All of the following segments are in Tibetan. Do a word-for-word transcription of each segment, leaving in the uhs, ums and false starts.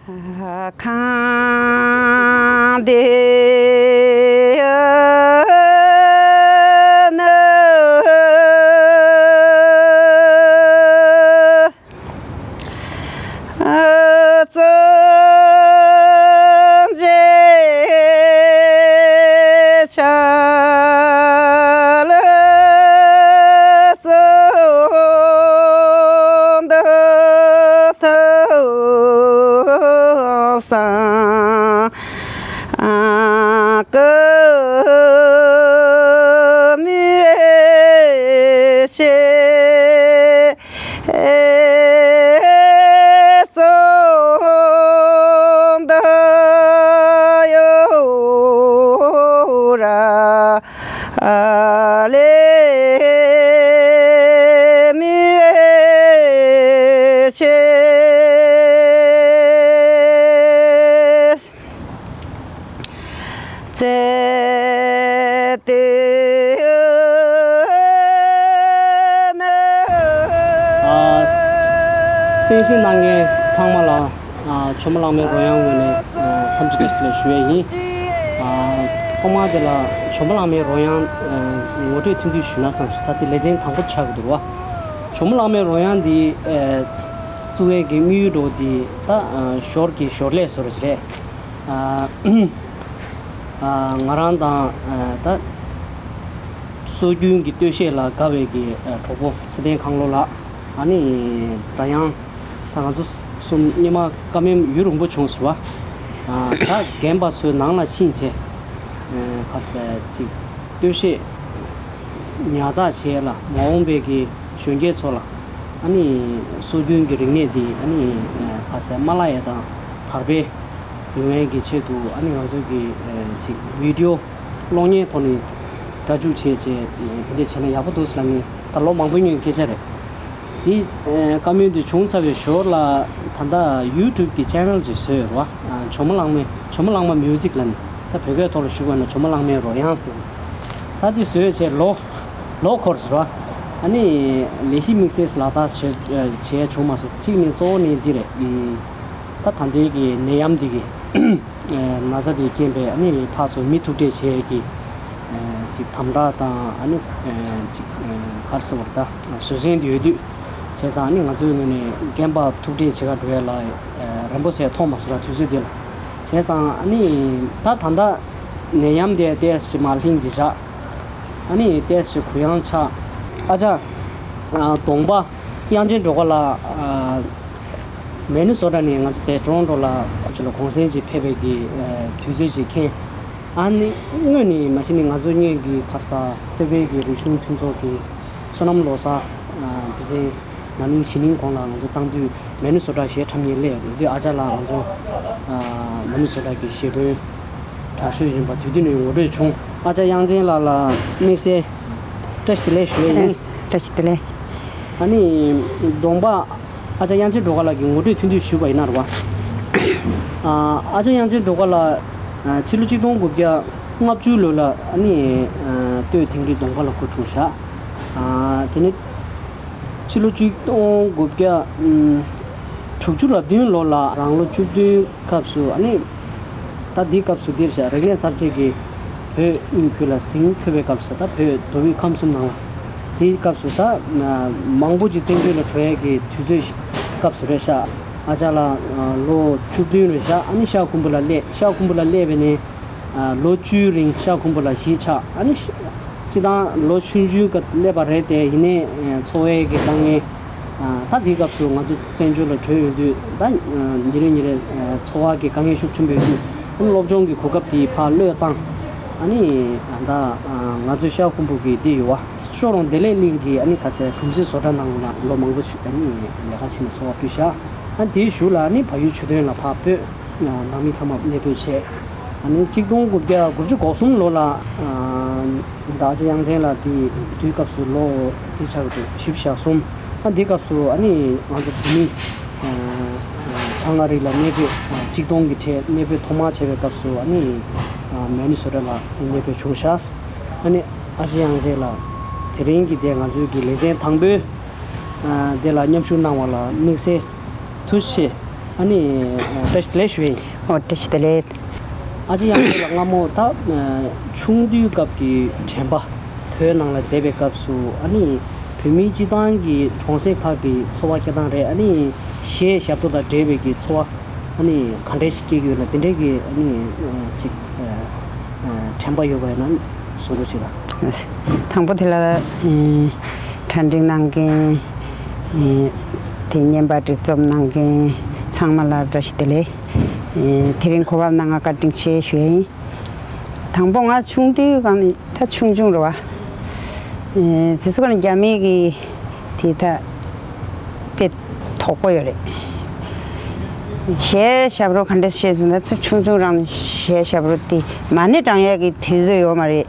ཁང་བདེ་ནི། བཙུན་མཇལ་ཆ་ལ་སོ་འདི་ཐུགས་བསམ་ཀུ་མི་ཆེ། སོང་ད་ཡོ་ར་ལེ་མི་ཆེ། བཙལ་དུས་ནི། ཨ། གསན་གཟིགས་གནང་མཁན་ཚང་མ་ལ། ཨ། ཇོ་མོ་གླང་མའི་རོལ་དབྱངས་ངོས་ནས། ཨ། འཚམས་འདྲི་བཀྲ་ཤིས་བདེ་ལེགས་ཞུ་ཡས་ཡིན། ཨ། ཐོག་མར་དེ་ལ་ཇོ་མོ་གླང་མའི་རོལ་དབྱངས། ཨ། ངོ་སྤྲོད་ཐུང་ཐུང་ཞུས་ན་བསམས་སོང་། ད་དེ་ལེ་ཚན་དང་པོ་ཆགས་ཀྱི་འདུག་བ། ཇོ་མོ་གླང་མའི་རོལ་དབྱངས་འདི། ཨ། བཙུགས་ཡས་ཀྱི་དམིགས་ཡུལ་འདྲ་བོ་འདི་ད། ཨ། ཞོར་གྱི་ཞོར་ལས་བཟོ་འདྲ་ཅིག་རེད། ཨ། ཨ། ང་རང་དང་། ཨ། ད་སྲོལ་རྒྱུན་གྱི་སྟོད་གཞས་ལ་དགའ་བའི་གི། ཨ། གྲོགས་པོ་སི་ཏན་ཁང་ལོ་ལགས། ཨ་ནི་སྒྲ་དབྱངས། ད་ང་ཚོ་གསུམ་སྔོན་མ་བཀའ་མོལ་ཡུན་རིང་པོ་བྱུང་ཟེར་བ། ཨ། ད་རྒན་པ་ཚོའི་ནང་ལ་ཕྱིན་བྱས། ཨ། ག་རེ་ཟེར་ཅིག་སྟོད་གཞས་ཉར་ཚགས་བྱས་ལ་མ་འོངས་པའི་གི་གཞོན་སྐྱེས་ཚོ་ལ། ཨ་ནི་སྲོལ་རྒྱུན་གྱི་རིག་གནས་འདི། ཨ་ནི་ག་རེ་ཟེར། མ་བརླག་ཡས་དང་དར་སྤེལ་ཡོང་ཡས་ཀྱི་ཆེད་དུ། ཨ་ནི་ང་ཚོ་གི། ཨ། ཅིག་བི་ཌི་ཡོ་གློག་བརྙན་ཐོག་ནས་སྒྲ་འཇུག་བྱས་བྱས་དེ་འདྲ་བྱས་ན་ཡག་པོ་འདུག་ཟེར་ལབ་ནས། ད་ལོ་མང་པོའི་སྔོན་གྱི་སྐད་ཆ་རེད། དེ། ཨ། བཀའ་མོལ་འདི་བྱུང་ཚར་བའི་ཞོར་ལ་ད་ལྟ་ཡུ་ཊུབ་གི་ཅེ་ནལ་ཅིག་བཟོས་ཡོད་རེད་བ། ཨ། ཇོ་མོ་གླང་མའི། ཇོ་མོ་གླང་མ་མིའུ་ཛིག་ལབ་ནས། ད་བོད་སྐད་ཐོག་ལ་ཞུ་དགོས་ན་ཇོ་མོ་གླང་མའི་རོལ་དབྱངས་ཟེར། ད་འདི་བཟོས་བྱས་ལོ་ལོ་འཁོར་ཟེར་བ། ཨ་ནི་ལས་གཞི་དམིགས་བསལ་ལག་བསྟར་བྱས། ཨ། བྱས་བྱུང་མ་སོང་། གཅིག་ནས་གཙོ་བོ་ནི་འདི་རེད། ཨུམ། ད་ད་ལྟའི་གི་ནད་ཡམས་འདི་གི། ཨ། ན་ཚ་འདི་རྐྱེན་པས། ཨ་ནི་ཕར་ཚུར་མི་ཐུག་འཕྲད་བྱེད་ཀྱི། ཨ། ཅིག་དམ་དྲག་དང་། ཨ་ནི། ཨ། ཅིག་ཨ། ག་རེ་ཟེར་བ་རེད། ད་བཟོད་བསྲན་འདི་ཡོད་དུས། བྱས་ཙང་ཨ་ནི་ང་ཚོའི་ངོས་ནས་རྒན་པ་ཐུག་འཕྲད་བྱེད་ག་འགྲོ་ཡ་ལ། ཨ། རན་པོ་ཟེར་མཐོང་མ་སོང་ད་དུས་ཚོད་འདི་ལ། བྱས་ཙང་ཨ་ནི་ད་ད་ལྟ་ནད་ཡམས་དེ་ཏོག་ཙམ་མར་ལྷིང་ཅིག་ཆགས། ཨ་ནི་ཏོག་ཙམ་གུ་ཡངས་ཆགས། ཨ་ཅག་ཨ། གདོང་པ་དབྱངས་ཅན་སྒྲོལ་དཀར་ལགས། ཨ། མེ་ནི་སོ་ཊ་ནས་ང་ཚོ་དེ་ཊོ་རོན་ཊོ་ལ་ཁོ་ཚོ་ལ་གུང་སེང་ཅིག་ཕེབས་པའི་གི། ཨ། དུས་ཚོད་ཅིག་མཁྱེན། ཨ་ནི་དངོས་ནས་མ་གཞི་ནས་ང་ཚོ་གཉིས་ཀྱི་ཕར་ས་བོད་པའི་གི་རིག་གཞུང་མཐུན་ཚོགས་ཀྱི་བསོད་ནམས་ལོ་གསར། ཨ། དེ་བཞིན་ན་ནིང་གཞེས་ནིང་གོང་ལ་ང་ཚོ་བཏང་དུས། མེ་ནི་སོ་ཊ་གཞས་འཁྲབ་མཁན་སླེབས་ཡོད་དུས། ཨ་ཅག་ལགས་ང་ཚོ། ཨ། མེ་ནི་སོ་ཊ་གི་གཞས་དོན་དྲག་ཤོས་ཡིན་པ་དུས་དུས་ནས་ངོ་སྤྲོད་བྱུང་། ཨ་ཅག་དབྱངས་ཅན་ལགས་ལ་དམིགས་བསལ་བཀྲ་ཤིས་བདེ་ལེགས་ཞུ་ཡས་ཡིན། བཀྲ་ཤིས་བདེ་ལེགས། ཨ་ནི་གདོང་པ་ཨ་ཅག་དབྱངས་ཅན་སྒྲོལ་དཀར་ལགས་ཀྱི་ངོ་སྤྲོད་ཐུང་ཐུང་ཞུས་པ་ཡིན་ན་རེད་བ། ཨ། ཨ་ཅག་དབྱངས་ཅན་སྒྲོལ་དཀར་ལགས། ཨ། ཕྱི་ལོ་ཆིག་སྟོང་དགུ་བརྒྱ་ལྔ་བཅུ་ལོ་ལ། ཨ་ནི། ཨ། སྟོད་ཐིང་རི་གདོང་པ་ལ་སྐུ་འཁྲུངས་བཞག། ཨ། དེ་ནས་ཕྱི་ལོ་ཆིག་སྟོང་དགུ་བརྒྱ་དྲུག་ཅུ་རེ་བདུན་ལོ་ལ་རང་ལོ་བཅུ་བདུན་སྐབས་སུ། ཨ་ནི་ད་འདིའི་སྐབས་སུ་འདིར་བཞག་རིག་གནས་གསར་བརྗེ་གིས་བོད་དབུས་ཁུལ་ལ་ཟིང་འཁྲུག་པའི་སྐབས་སུ། ད་བོད་མདོ་དབུས་ཁམས་གསུམ་ནང་ལ། དེའི་སྐབས་སུ་ད་མང་པོ་ཅིག་བཙན་བྱོལ་ལ་བྲོས་ཡས་ཀྱི་དུས་ཚོད་སྐབས་སུ་རེད་ཤག། ཨ་ཅག་ལགས་ལོ་བཅུ་བདུན་རེད་ཤག། ཨ་ནི་ཤར་ཁུམ་བུ་ལ་སླེབས། ཤར་ཁུམ་བུ་ལ་སླེབས་པ་ནས། ཨ། ལོ་བཅུའི་རིང་ཤར་ཁུམ་བུ་ལ་གཞིས་ཆགས། ཨ་ནི་སྤྱིར་བཏང་ལོ་ཆུང་ཆུང་སྐབས་སླེབས་པ་རེད་དེ། ཡིན་ནའི་འཚོ་བའི་གི་དཀའ་ངལ། ཨ། ད་དེའི་སྐབས་སུ་ང་ཚོ་བཙན་བྱོལ་ལ་བྲོས་ཡོང་དུས། ད་ཉིན་རེ་ཉིན་རེ་འཚོ་བ་གི་དཀའ་ངལ་ཤུགས་ཆེན་པོ་ཡོད་དུས། ཨ་ནི་སློབ་སྦྱོང་གི་གོ་སྐབས་དེ་ཕར་བློས་བཏང་། ཨ་ནི་ད་ང་ཚོ་ཤར་ཁུམ་བུ་གི་འདི་ཡོད་བ། ཤོ་རོང་བདེ་ལེགས་གླིང་གི། ཨ་ནི་ག་ཟེར། གྲུམ་ཟེ་བཟོ་གྲྭ་ནང་ལ་ལོ་མང་པོ་ཞིག་ཨ་ནི་ལས་ཀ་བྱས་ནས་འཚོ་བ་ཕུལ་ཤག། ཨ། དེའི་གཞུག་ལ་ཨ་ནི་བལ་ཡུལ་ཆོས་སྡེ་ལ་ཕར་བོད་ནང་མི་ཚང་མ་གནས་སྤོས་བྱས། ཨ་ནི་ཆིག་སྟོང་དགུ་བརྒྱ་དགུ་བཅུ་གོ་གསུམ་ལོ་ལ། ཨ། ད་ཨ་ཅག་དབྱངས་ཅན་ལགས་དེ་དུས་སྐབས་སུ་ལོ་དེ་ཆགས་འདུག། བཞི་བཅུ་ཞེ་གསུམ། ཨ། དེ་སྐབས་སུ་ཨ་ནི་ང་ཚོ་བོད་མི། ཨ། བྱང་ཨ་རི་ལ་གནས་སྤོས། ཨ། ཆིག་སྟོང་གི་གྲས་གནས་སྤོས་ཐོག་མར་བྱས་པའི་སྐབས་སུ། ཨ་ནི། ཨ། མེ་ནི་སོ་ཊ་ལ་གནས་སྤོས་བྱུང་ཤག། ཨ་ནི་ཨ་ཅག་དབྱངས་ཅན་ལགས་དེ་རིང་གི་དེ་ང་ཚོའི་གི་ལེ་ཚན་དང་པོའི། ཨ། དེ་ལ་མཉམ་ཞུགས་གནང་བ་ལ་དམིགས་བསལ་ཐུགས་རྗེ་ཆེ། ཨ་ནི་བཀྲ་ཤིས་བདེ་ལེགས་ཞུ་ཡིན། ཨོ་བཀྲ་ཤིས་བདེ་ལེགས། ཨ་ཅེ་དབྱངས་ཅན་ལགས། སྔ་མོ་ད་ཆུང་དུས་སྐབས་ཀྱི་དྲན་པ། བོད་ནང་ལ་བསྡད་པའི་སྐབས་སུ། ཨ་ནི་བོད་མིའི་སྤྱི་བཏང་གི་གྲོང་གསེབ་ཁག་གི་འཚོ་བ་སྐྱེལ་སྟངས་རེད། ཨ་ནི་གཞས་ཞབས་བྲོ་དང་འབྲེལ་བའི་གི་འཚོ་བ། ཨ་ནི་ག་འདྲས་ཤིག་སྐྱེལ་གྱི་ཡོད་ན། དེ་འདྲས་ཀྱི་ཨ་ནི་ཅིག་དྲན་པ་ཡོད་པ་ཡིན་ན་གསུང་རོགས་བྱེད་ལ། དང་པོ་དེ་ལ་གྲ་སྒྲིག་གནང་མཁན། དེ་བརྙན་པར་སྒྲིག་རྩོམ་གནང་མཁན་ཚང་མ་ལ་བཀྲ་ཤིས་བདེ་ལེགས། དེ་རིང་གོ་སྐབས་གནང་བར་བཀའ་དྲིན་ཆེ་ཞུ་ཡ་ཡིན། དང་པོ་ང་ཆུང་དུས་སྒང་ནས། ད་ཆུང་ཆུང་རེད་བ། དེ་ཚོ་སྒང་ནས་རྒྱ་མི་གི་དེ་ད་དཔེ་དོག་པོ་ཡོད་རེད། གཞས་ཞབས་བྲོ་ག་འདྲ་ཤེས་ཟེར་ན། ད་ཆུང་ཆུང་རང་ནས་གཞས་ཞབས་བྲོ་དེ་མ་ཎི་བགྲང་ཡས་ཀྱི་དུས་ཚོད་ཡོད་མ་རེད།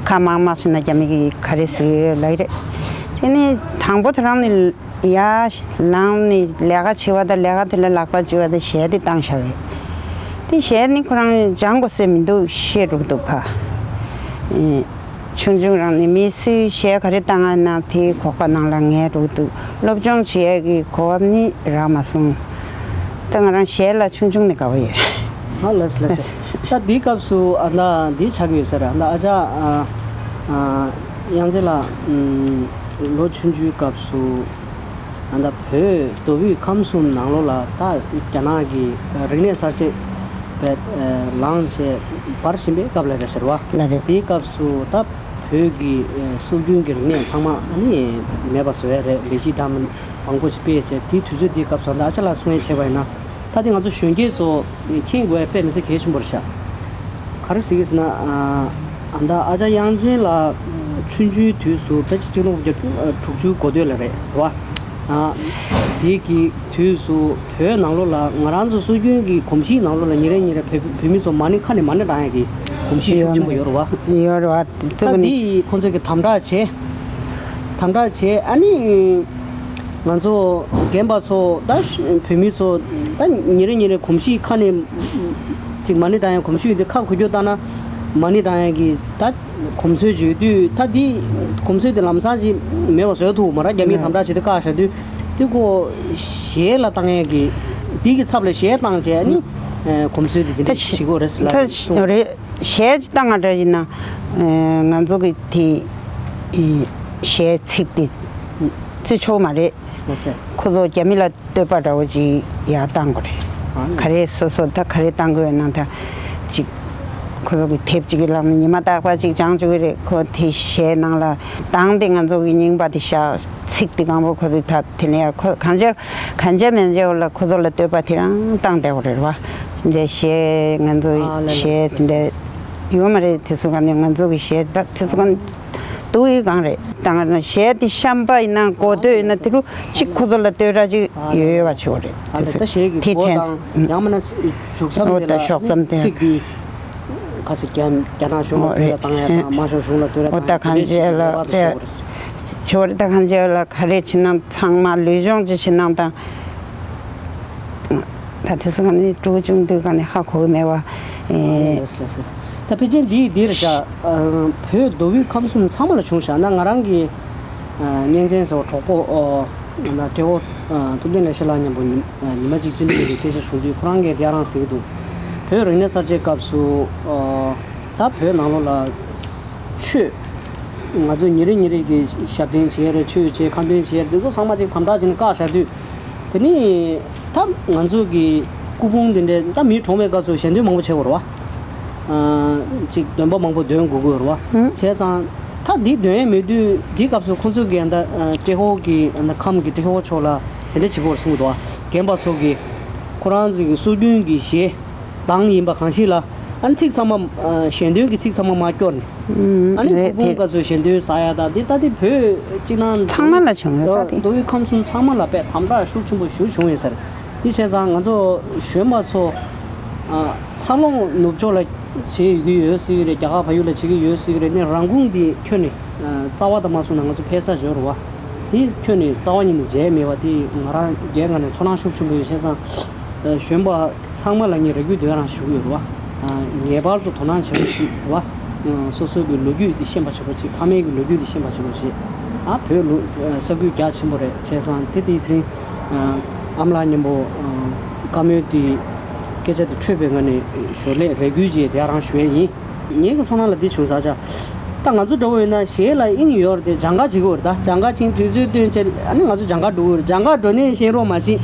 ཁ་མང་མང་བྱུང་ན་རྒྱ་མི་གི་ག་རེ་ཟེར་ཡོད་ལབ་ཀྱི་རེད། དེ་ནས་དང་པོ་དེ་རང་ནས། ཡར་ལངས་ནས་ལས་ཀ་བྱེད་པ་དང་། ལས་ཀ་དེ་ལ་ལག་པ་འཇུ་བ་དང་། གཞས་དེ་བཏང་བཞག་གི། དེ་གཞས་ནི་ཁོ་རང་སྦྱང་དགོས་ས་མི་འདུག་ཤེས་འགྲོ་གི་འདུག་ཕ། ཨེ། ཆུང་ཆུང་རང་ནས་མི་སུས་གཞས་ག་རེ་བཏང་ཨ་ན་དེའི་ཁོག་པ་ནང་ལ་ངལ་འགྲོ་གི་འདུག་སློབ་སྦྱོང་བྱེད་ཡས་ཀྱི་གོ་སྐབས་ནི་རག་མ་སོང་། ད་ང་རང་གཞས་ལ་ཆུང་ཆུང་ནས་དགའ་བོ་ཡོད། ཨ་ལགས་སོ་ལགས་སོ། ད་འདིའི་སྐབས་སུ་ཨ་ད་འདི་ཆགས་ཀྱི་ཡོད་ས་རེད། ཨ་ད་ཨ་ཅག་ཨ་ཨ་དབྱངས་ཅན་ལགས། ཨམ། ལོ་ཆུང་ཆུང་སྐབས་སུ། ཨ་ད་བོད་མདོ་དབུས་ཁམས་གསུམ་ནང་ལོགས་ལ་ད་རྒྱ་ནག་གི་རིག་གནས་གསར་བརྗེ་བས་ལངས་བྱས་འབར་བཞིན་པའི་སྐབས་ལ་རེད་ཟེར་བ། ལ་རེད། དེའི་སྐབས་སུ་ད་བོད་ཀྱི་སྲོལ་རྒྱུན་གྱི་རིག་གནས་ཚང་མ་ཨ་ནི་མེད་པ་བཟོ་ཡ་རེད། ལས་གཞི་འདྲ་མིན་མང་པོ་ཞིག་སྤེལ་བྱས། དེའི་དུས་ཚོད་དེའི་སྐབས་སུ་ད་ཨ་ཅག་ལགས་གསུང་ཡ་བྱས་པ་ཡིན་ན། ད་དེ་ང་ཚོ་གཞོན་སྐྱེས་ཚོ་མཁྱེན་དགོས་ཡ་དཔེ་མི་སྲིད་གལ་ཆེན་པོ་རེད་ཤག་ག་རེ་ཟེར་གི་ཟེར་ན། ཨ་ད་ཨ་ཅག་དབྱངས་ཅན་ལགས་ཆུང་ཆུང་དུས་སུ། ད་ཅི་གཅིག་སྟོང་དགུ་བརྒྱ་དྲུག་ཅུ་གོ་སྟོད་ལ་རེད་བ། ཨ་དེ་གི་དུས་སུ་བོད་ནང་ལོགས་ལ་ང་རང་ཚོ་སྲོལ་རྒྱུན་གྱི་གོམས་གཤིས་ནང་ལོགས་ལ་ཉིན་རེ་ཉིན་རེ་བོད་བོད་མི་ཚོ་མ་ཎི་ཁ་ནས་མ་ཎི་བགྲང་ཡ་གི་གོམས་གཤིས་ཤུགས་ཆེན་པོ་ཡོད་རེད་བ། ཡོད་རེད་བ། ད་དེ་ཁོ་ཚོས་ཀྱི་དམ་དྲག་བྱས། དམ་དྲག་བྱས། ཨ་ནི་ང་ཚོ་རྒན་པ་ཚོ་ད་བོད་མི་ཚོ་ད་ཉིན་རེ་ཉིན་རེ་གོམས་གཤིས་ཁ་ནས་ཅིག་མ་ཎི་བགྲང་ཡ་གོམས་གཤིས་ཡོད་དུས། ཁ་འགུལ་སྐྱོད་བཏང་ན་མ་ཎི་བགྲང་ཡ་གི་ད་གོམས་སྲོལ་ཅིག་ཡོད་དུས། ད་འདི་གོམས་སྲོལ་དེ་ལམ་སང་ཅིག་མེད་པ་བཟོ་ཐུབ་མ་རེད། རྒྱ་མིས་དམ་དྲག་བྱེད་དུས་བཀག་བཞག་དུས། དེ་ཁོ་གཞས་ལ་བཏང་ཡ་གི་འདི་གི་ཚབ་ལ་གཞས་བཏང་བྱས་ནི་གོམས་སྲོལ་དེ་དེ་འདྲ་ཞིག་གོ་རེད་ཟེར་ལབ་སོང་། རེད། གཞས་ཅིག་བཏང་ང་འདྲ་ཡིན་ན། ང་ཚོ་གི་དེ་གཞས་ཚིག་དེ་བརྩི་ཆོག་མ་རེད། ལགས་སོ། ཁོ་ཚོ་རྒྱ་མི་ལ་བསྟོད་པ་འདྲ་བོ་ཅིག་ཡར་བཏང་དགོས་རེད། ཨ་ནི། ག་རེ་སོ་སོ་ད་ག་རེ་བཏང་དགོས་ཡོད་ན། ད་ཅིག་ཁོ་ཚོ་གི་དེབ་ཅིག་གི་ལག་ནས་ཉི་མ་རྟག་པར་ཅིག་སྦྱང་བཅུག་གི་རེད། ཁོ་དེ་གཞས་ནང་ལ་བཏང་སྟེ་ང་ཚོ་གི་རྙིང་པ་དེ་བཞག་ཚིག་དེ་གང་པོ་ཁོ་ཚོས་ད་དེ་ནས་ཡང་ཁོ་གང་བྱས་གང་བྱས་མིན་བྱས་ལ་ཁོ་ཚོ་ལ་བསྟོད་པ་དེ་རང་བཏང་བསྡད་པ་རེད་བ། འདྲ་གཞས་ང་ཚོ་ཨ་ལ་ལ། གཞས་དེ་འདྲ་ཡོད་མ་རེད། དེ་ཚོ་ག་ནས་ང་ཚོ་གི་གཞས་ད་དེ་ཚོ་ག་ནས་སྡུག་ཡི་གང་རེད། ད་ང་རང་གཞས་དེ་བཤམས་པ་ཡིན་ན་གོ་ཐོས་ཡིན་ན་དེ་རུ་གཅིག་ཁོ་ཚོ་ལ་བསྟོད་ར་གཅིག་ཨ་ལ་ཡོད་ཡོད་པ་ཆོག་རེད། ཨ་དེ་ལ་ཚོ་ད་གཞས་ཀྱི་དེ་གོ་དྲན། དང་ཡང་མིན་ན་གཞུག་མཚམས་ཨོ་དེ་ད་ལ་གཞུག་མཚམས་དེ་ཚིག་དེ། ཁ་ཚིག་རྒྱ་རྒྱ་ནག་གཞུང་ལ་ཨོ་བསྟོད་ར་བཏང་ཡ་དང་། ཨེ། དམར་ཤོག་གཞུང་ལ་བསྟོད་ར་ཨོ་ད་བཏང་ཡ་གང་དེ་འདྲས་ཅི་ལ་ཞིག་རེད་བ། དེ་ད་ཞོག་རེད། ཆོག་རེད། ད་གང་ཅི་ལ་ག་རེ་བྱེད་ན་ཚང་མ་ལུས་སྦྱོང་ཅིག་བྱེད་ན་དང་། ད་དེ་ཚོ་ག་ནས་སྤྲོ་བྱུང་དུས་ག་ནས་ཧ་གོ་གི་མེད་བ། ཨེ། ལགས་སོ་ལགས་སོ། ད་ཕལ་ཆེར་འདི་འདིར་བཞག་བོད་མདོ་དབུས་ཁམས་གསུམ་ཚང་མ་ལ་བྱུང་བཞག་ན། ང་རང་གི་གཉེན་ཚན་ཟེར་བ་གྲོགས་པོ་ཨོ་ན་ཏྲེ་ཧོ་ཐུབ་བསྟན་ལེགས་བཤད་ལགས་མཉམ་པོ་ཉི་མ་གཅིག་སྤྱི་འཐུས་ཀྱི་སྐད་ཆ་བྱུང་དུས། ཁོ་རང་གིས་དེ་རང་ཟེར་གྱི་འདུག་བོད་རིག་གནས་གསར་བརྗེའི་སྐབས་སུ་ད་བོད་ནང་ལོགས་ལ་ཆོས་ང་ཚོ་ཉིན་རེ་ཉིན་རེ་གི་ཞབས་བརྟན་བྱེད་རེད། ཆོས་བྱེད། ཁ་འདོན་བྱེད། དེ་ཚོ་ཚང་མ་ཅིག་དམ་དྲག་བྱས་ནས་བཀག་བཞག་དུས། དེ་ནི་ད་ང་ཚོ་གི་སྐུ་ཕུང་དེ་འདྲའི་ད་མི་གྲོངས་པའི་སྐབས་སུ་ཞལ་འདོན་མང་པོ་བྱེད་དགོས་རེད་བ། ཅིག་འདོན་པ་མང་པོ་འདོན་དགོས་ཀྱི་ཡོད་རེད་བ། བྱས་ཙང་ད་འདི་འདོན་ཡས་མེད་དུས། འདི་སྐབས་སུ་ཁོང་ཚོ་གི་ད་ཏྲེ་ཧོ་གི་ད་ཁམས་ཀྱི་ཏྲེ་ཧོ་ཕྱོགས་ལ་དེ་འདྲ་བྱེད་དགོས་རེད་གསུངས་འདུག་བ། རྒན་པ་ཚོ་གི་ཁོ་རང་ཚོ་གི་སྲོལ་རྒྱུན་གྱི་གཞས་གདངས་ཡིན་པ་གང་ཞིག་ལ། ཨ་ནི་ཚིག་ཚང་མ་ཨ་ཞལ་འདོན་གྱི་ཚིག་ཚང་མ་མར་སྐྱོར་ནས། ཨ་ནི་རེད་སྐུ་ཕུང་དེ། སྐབས་སུ་ཞལ་འདོན་ཟ་ཡ་དང་དེ་ད་དེ་བོད་སྤྱི་ནང་ཚང་མ་ལ་བྱུང་ཡོད་ད་དེ། མདོ་དབུས་ཁམས་གསུམ་ཚང་མ་ལ་དཔེ་དམ་དྲག་ཤུགས་ཆེན་པོ་ཞིག་བྱུང་ཡོད་ས་རེད། དེ་བྱས་ཙང་ང་ཚོ་གཞོན་པ་ཚོ་ཨ་འཚར་ལོངས་ནུབ་ཕྱོགས་ལ་བྱེད་ཡོད་ཀྱི་ཡོད་སྲིད་ཀྱི་རེད། རྒྱ་གར་བལ་ཡུལ་ལ་བྱེད་ཀྱི་ཡོད་སྲིད་ཀྱི་རེད། ནས་རང་ཁུངས་དེ་ཁྱོན་ནས་ཨ་རྩ་བ་དང་མ་སོང་ན་ང་ཚོ་ཕེབས་ས་ཡོད་རེད་བ། དེ་ཁྱོན་ནས་རྩ་བ་ཉིད་ནས་བརྗེད་མེད་པ་དེ་ང་རང་སྒེར་ངོས་ནས་ཚོར་སྣང་ཤུགས་ཆེན་པོ་ཡོད། བྱས་ཙང་ཨ་གཞོན་པ་ཚང་མ་ལ་ངས་རེ་སྐུལ་དེ་རང་ཞུ་གི་ཡོད་རེད་བ། ངེས་པར་དུ་དོ་སྣང་བྱེད་རོགས་ཞུ་བ། སོ་སོ་གི་ལོ་རྒྱུས་འདི་ཤེས་པ་བྱེད་རོགས་བྱེད། ཕ་མེས་ཀྱི་ལོ་རྒྱུས་འདི་ཤེས་པ་བྱེད་རོགས་བྱེད། ཨ་བོད་ལུགས་ས་ཁུལ་རྒྱ་ཆེན་པོ་རེད། བྱས་ཙང་དེ་དེའི་ཚེ་ཨ་མ་ལགས་མཉམ་པོ་ བཀའ་མོལ་དེ་སྐད་ཆ་དེ་འཕྲོད་པའི་ངང་ནས་ཞོར་ལས་རེ་སྐུལ་བྱས་དེ་རང་ཞུ་ཡས་ཡིན། ངེད་ཀྱི་ཚོར་སྣང་ལ་འདི་བྱུང་ས་ཆ། ད་ང་ཚོ་འདྲ་བོ་ཡིན་ན་གཞས་ལ་དབྱིངས་ཡོད་རེད་དེ་སྦྱང་ག་བྱེད་དགོས་རེད། ད་སྦྱང་ག་ཕྱིན་དུས་ཚོད་བཏོན་བྱས་ཨ་ནི་ང་ཚོ་སྦྱང་ག་འགྲོ་དགོས་རེད། སྦྱང་ག་འགྲོ་ནས་ཤེས་རོགས་མ་བྱེད།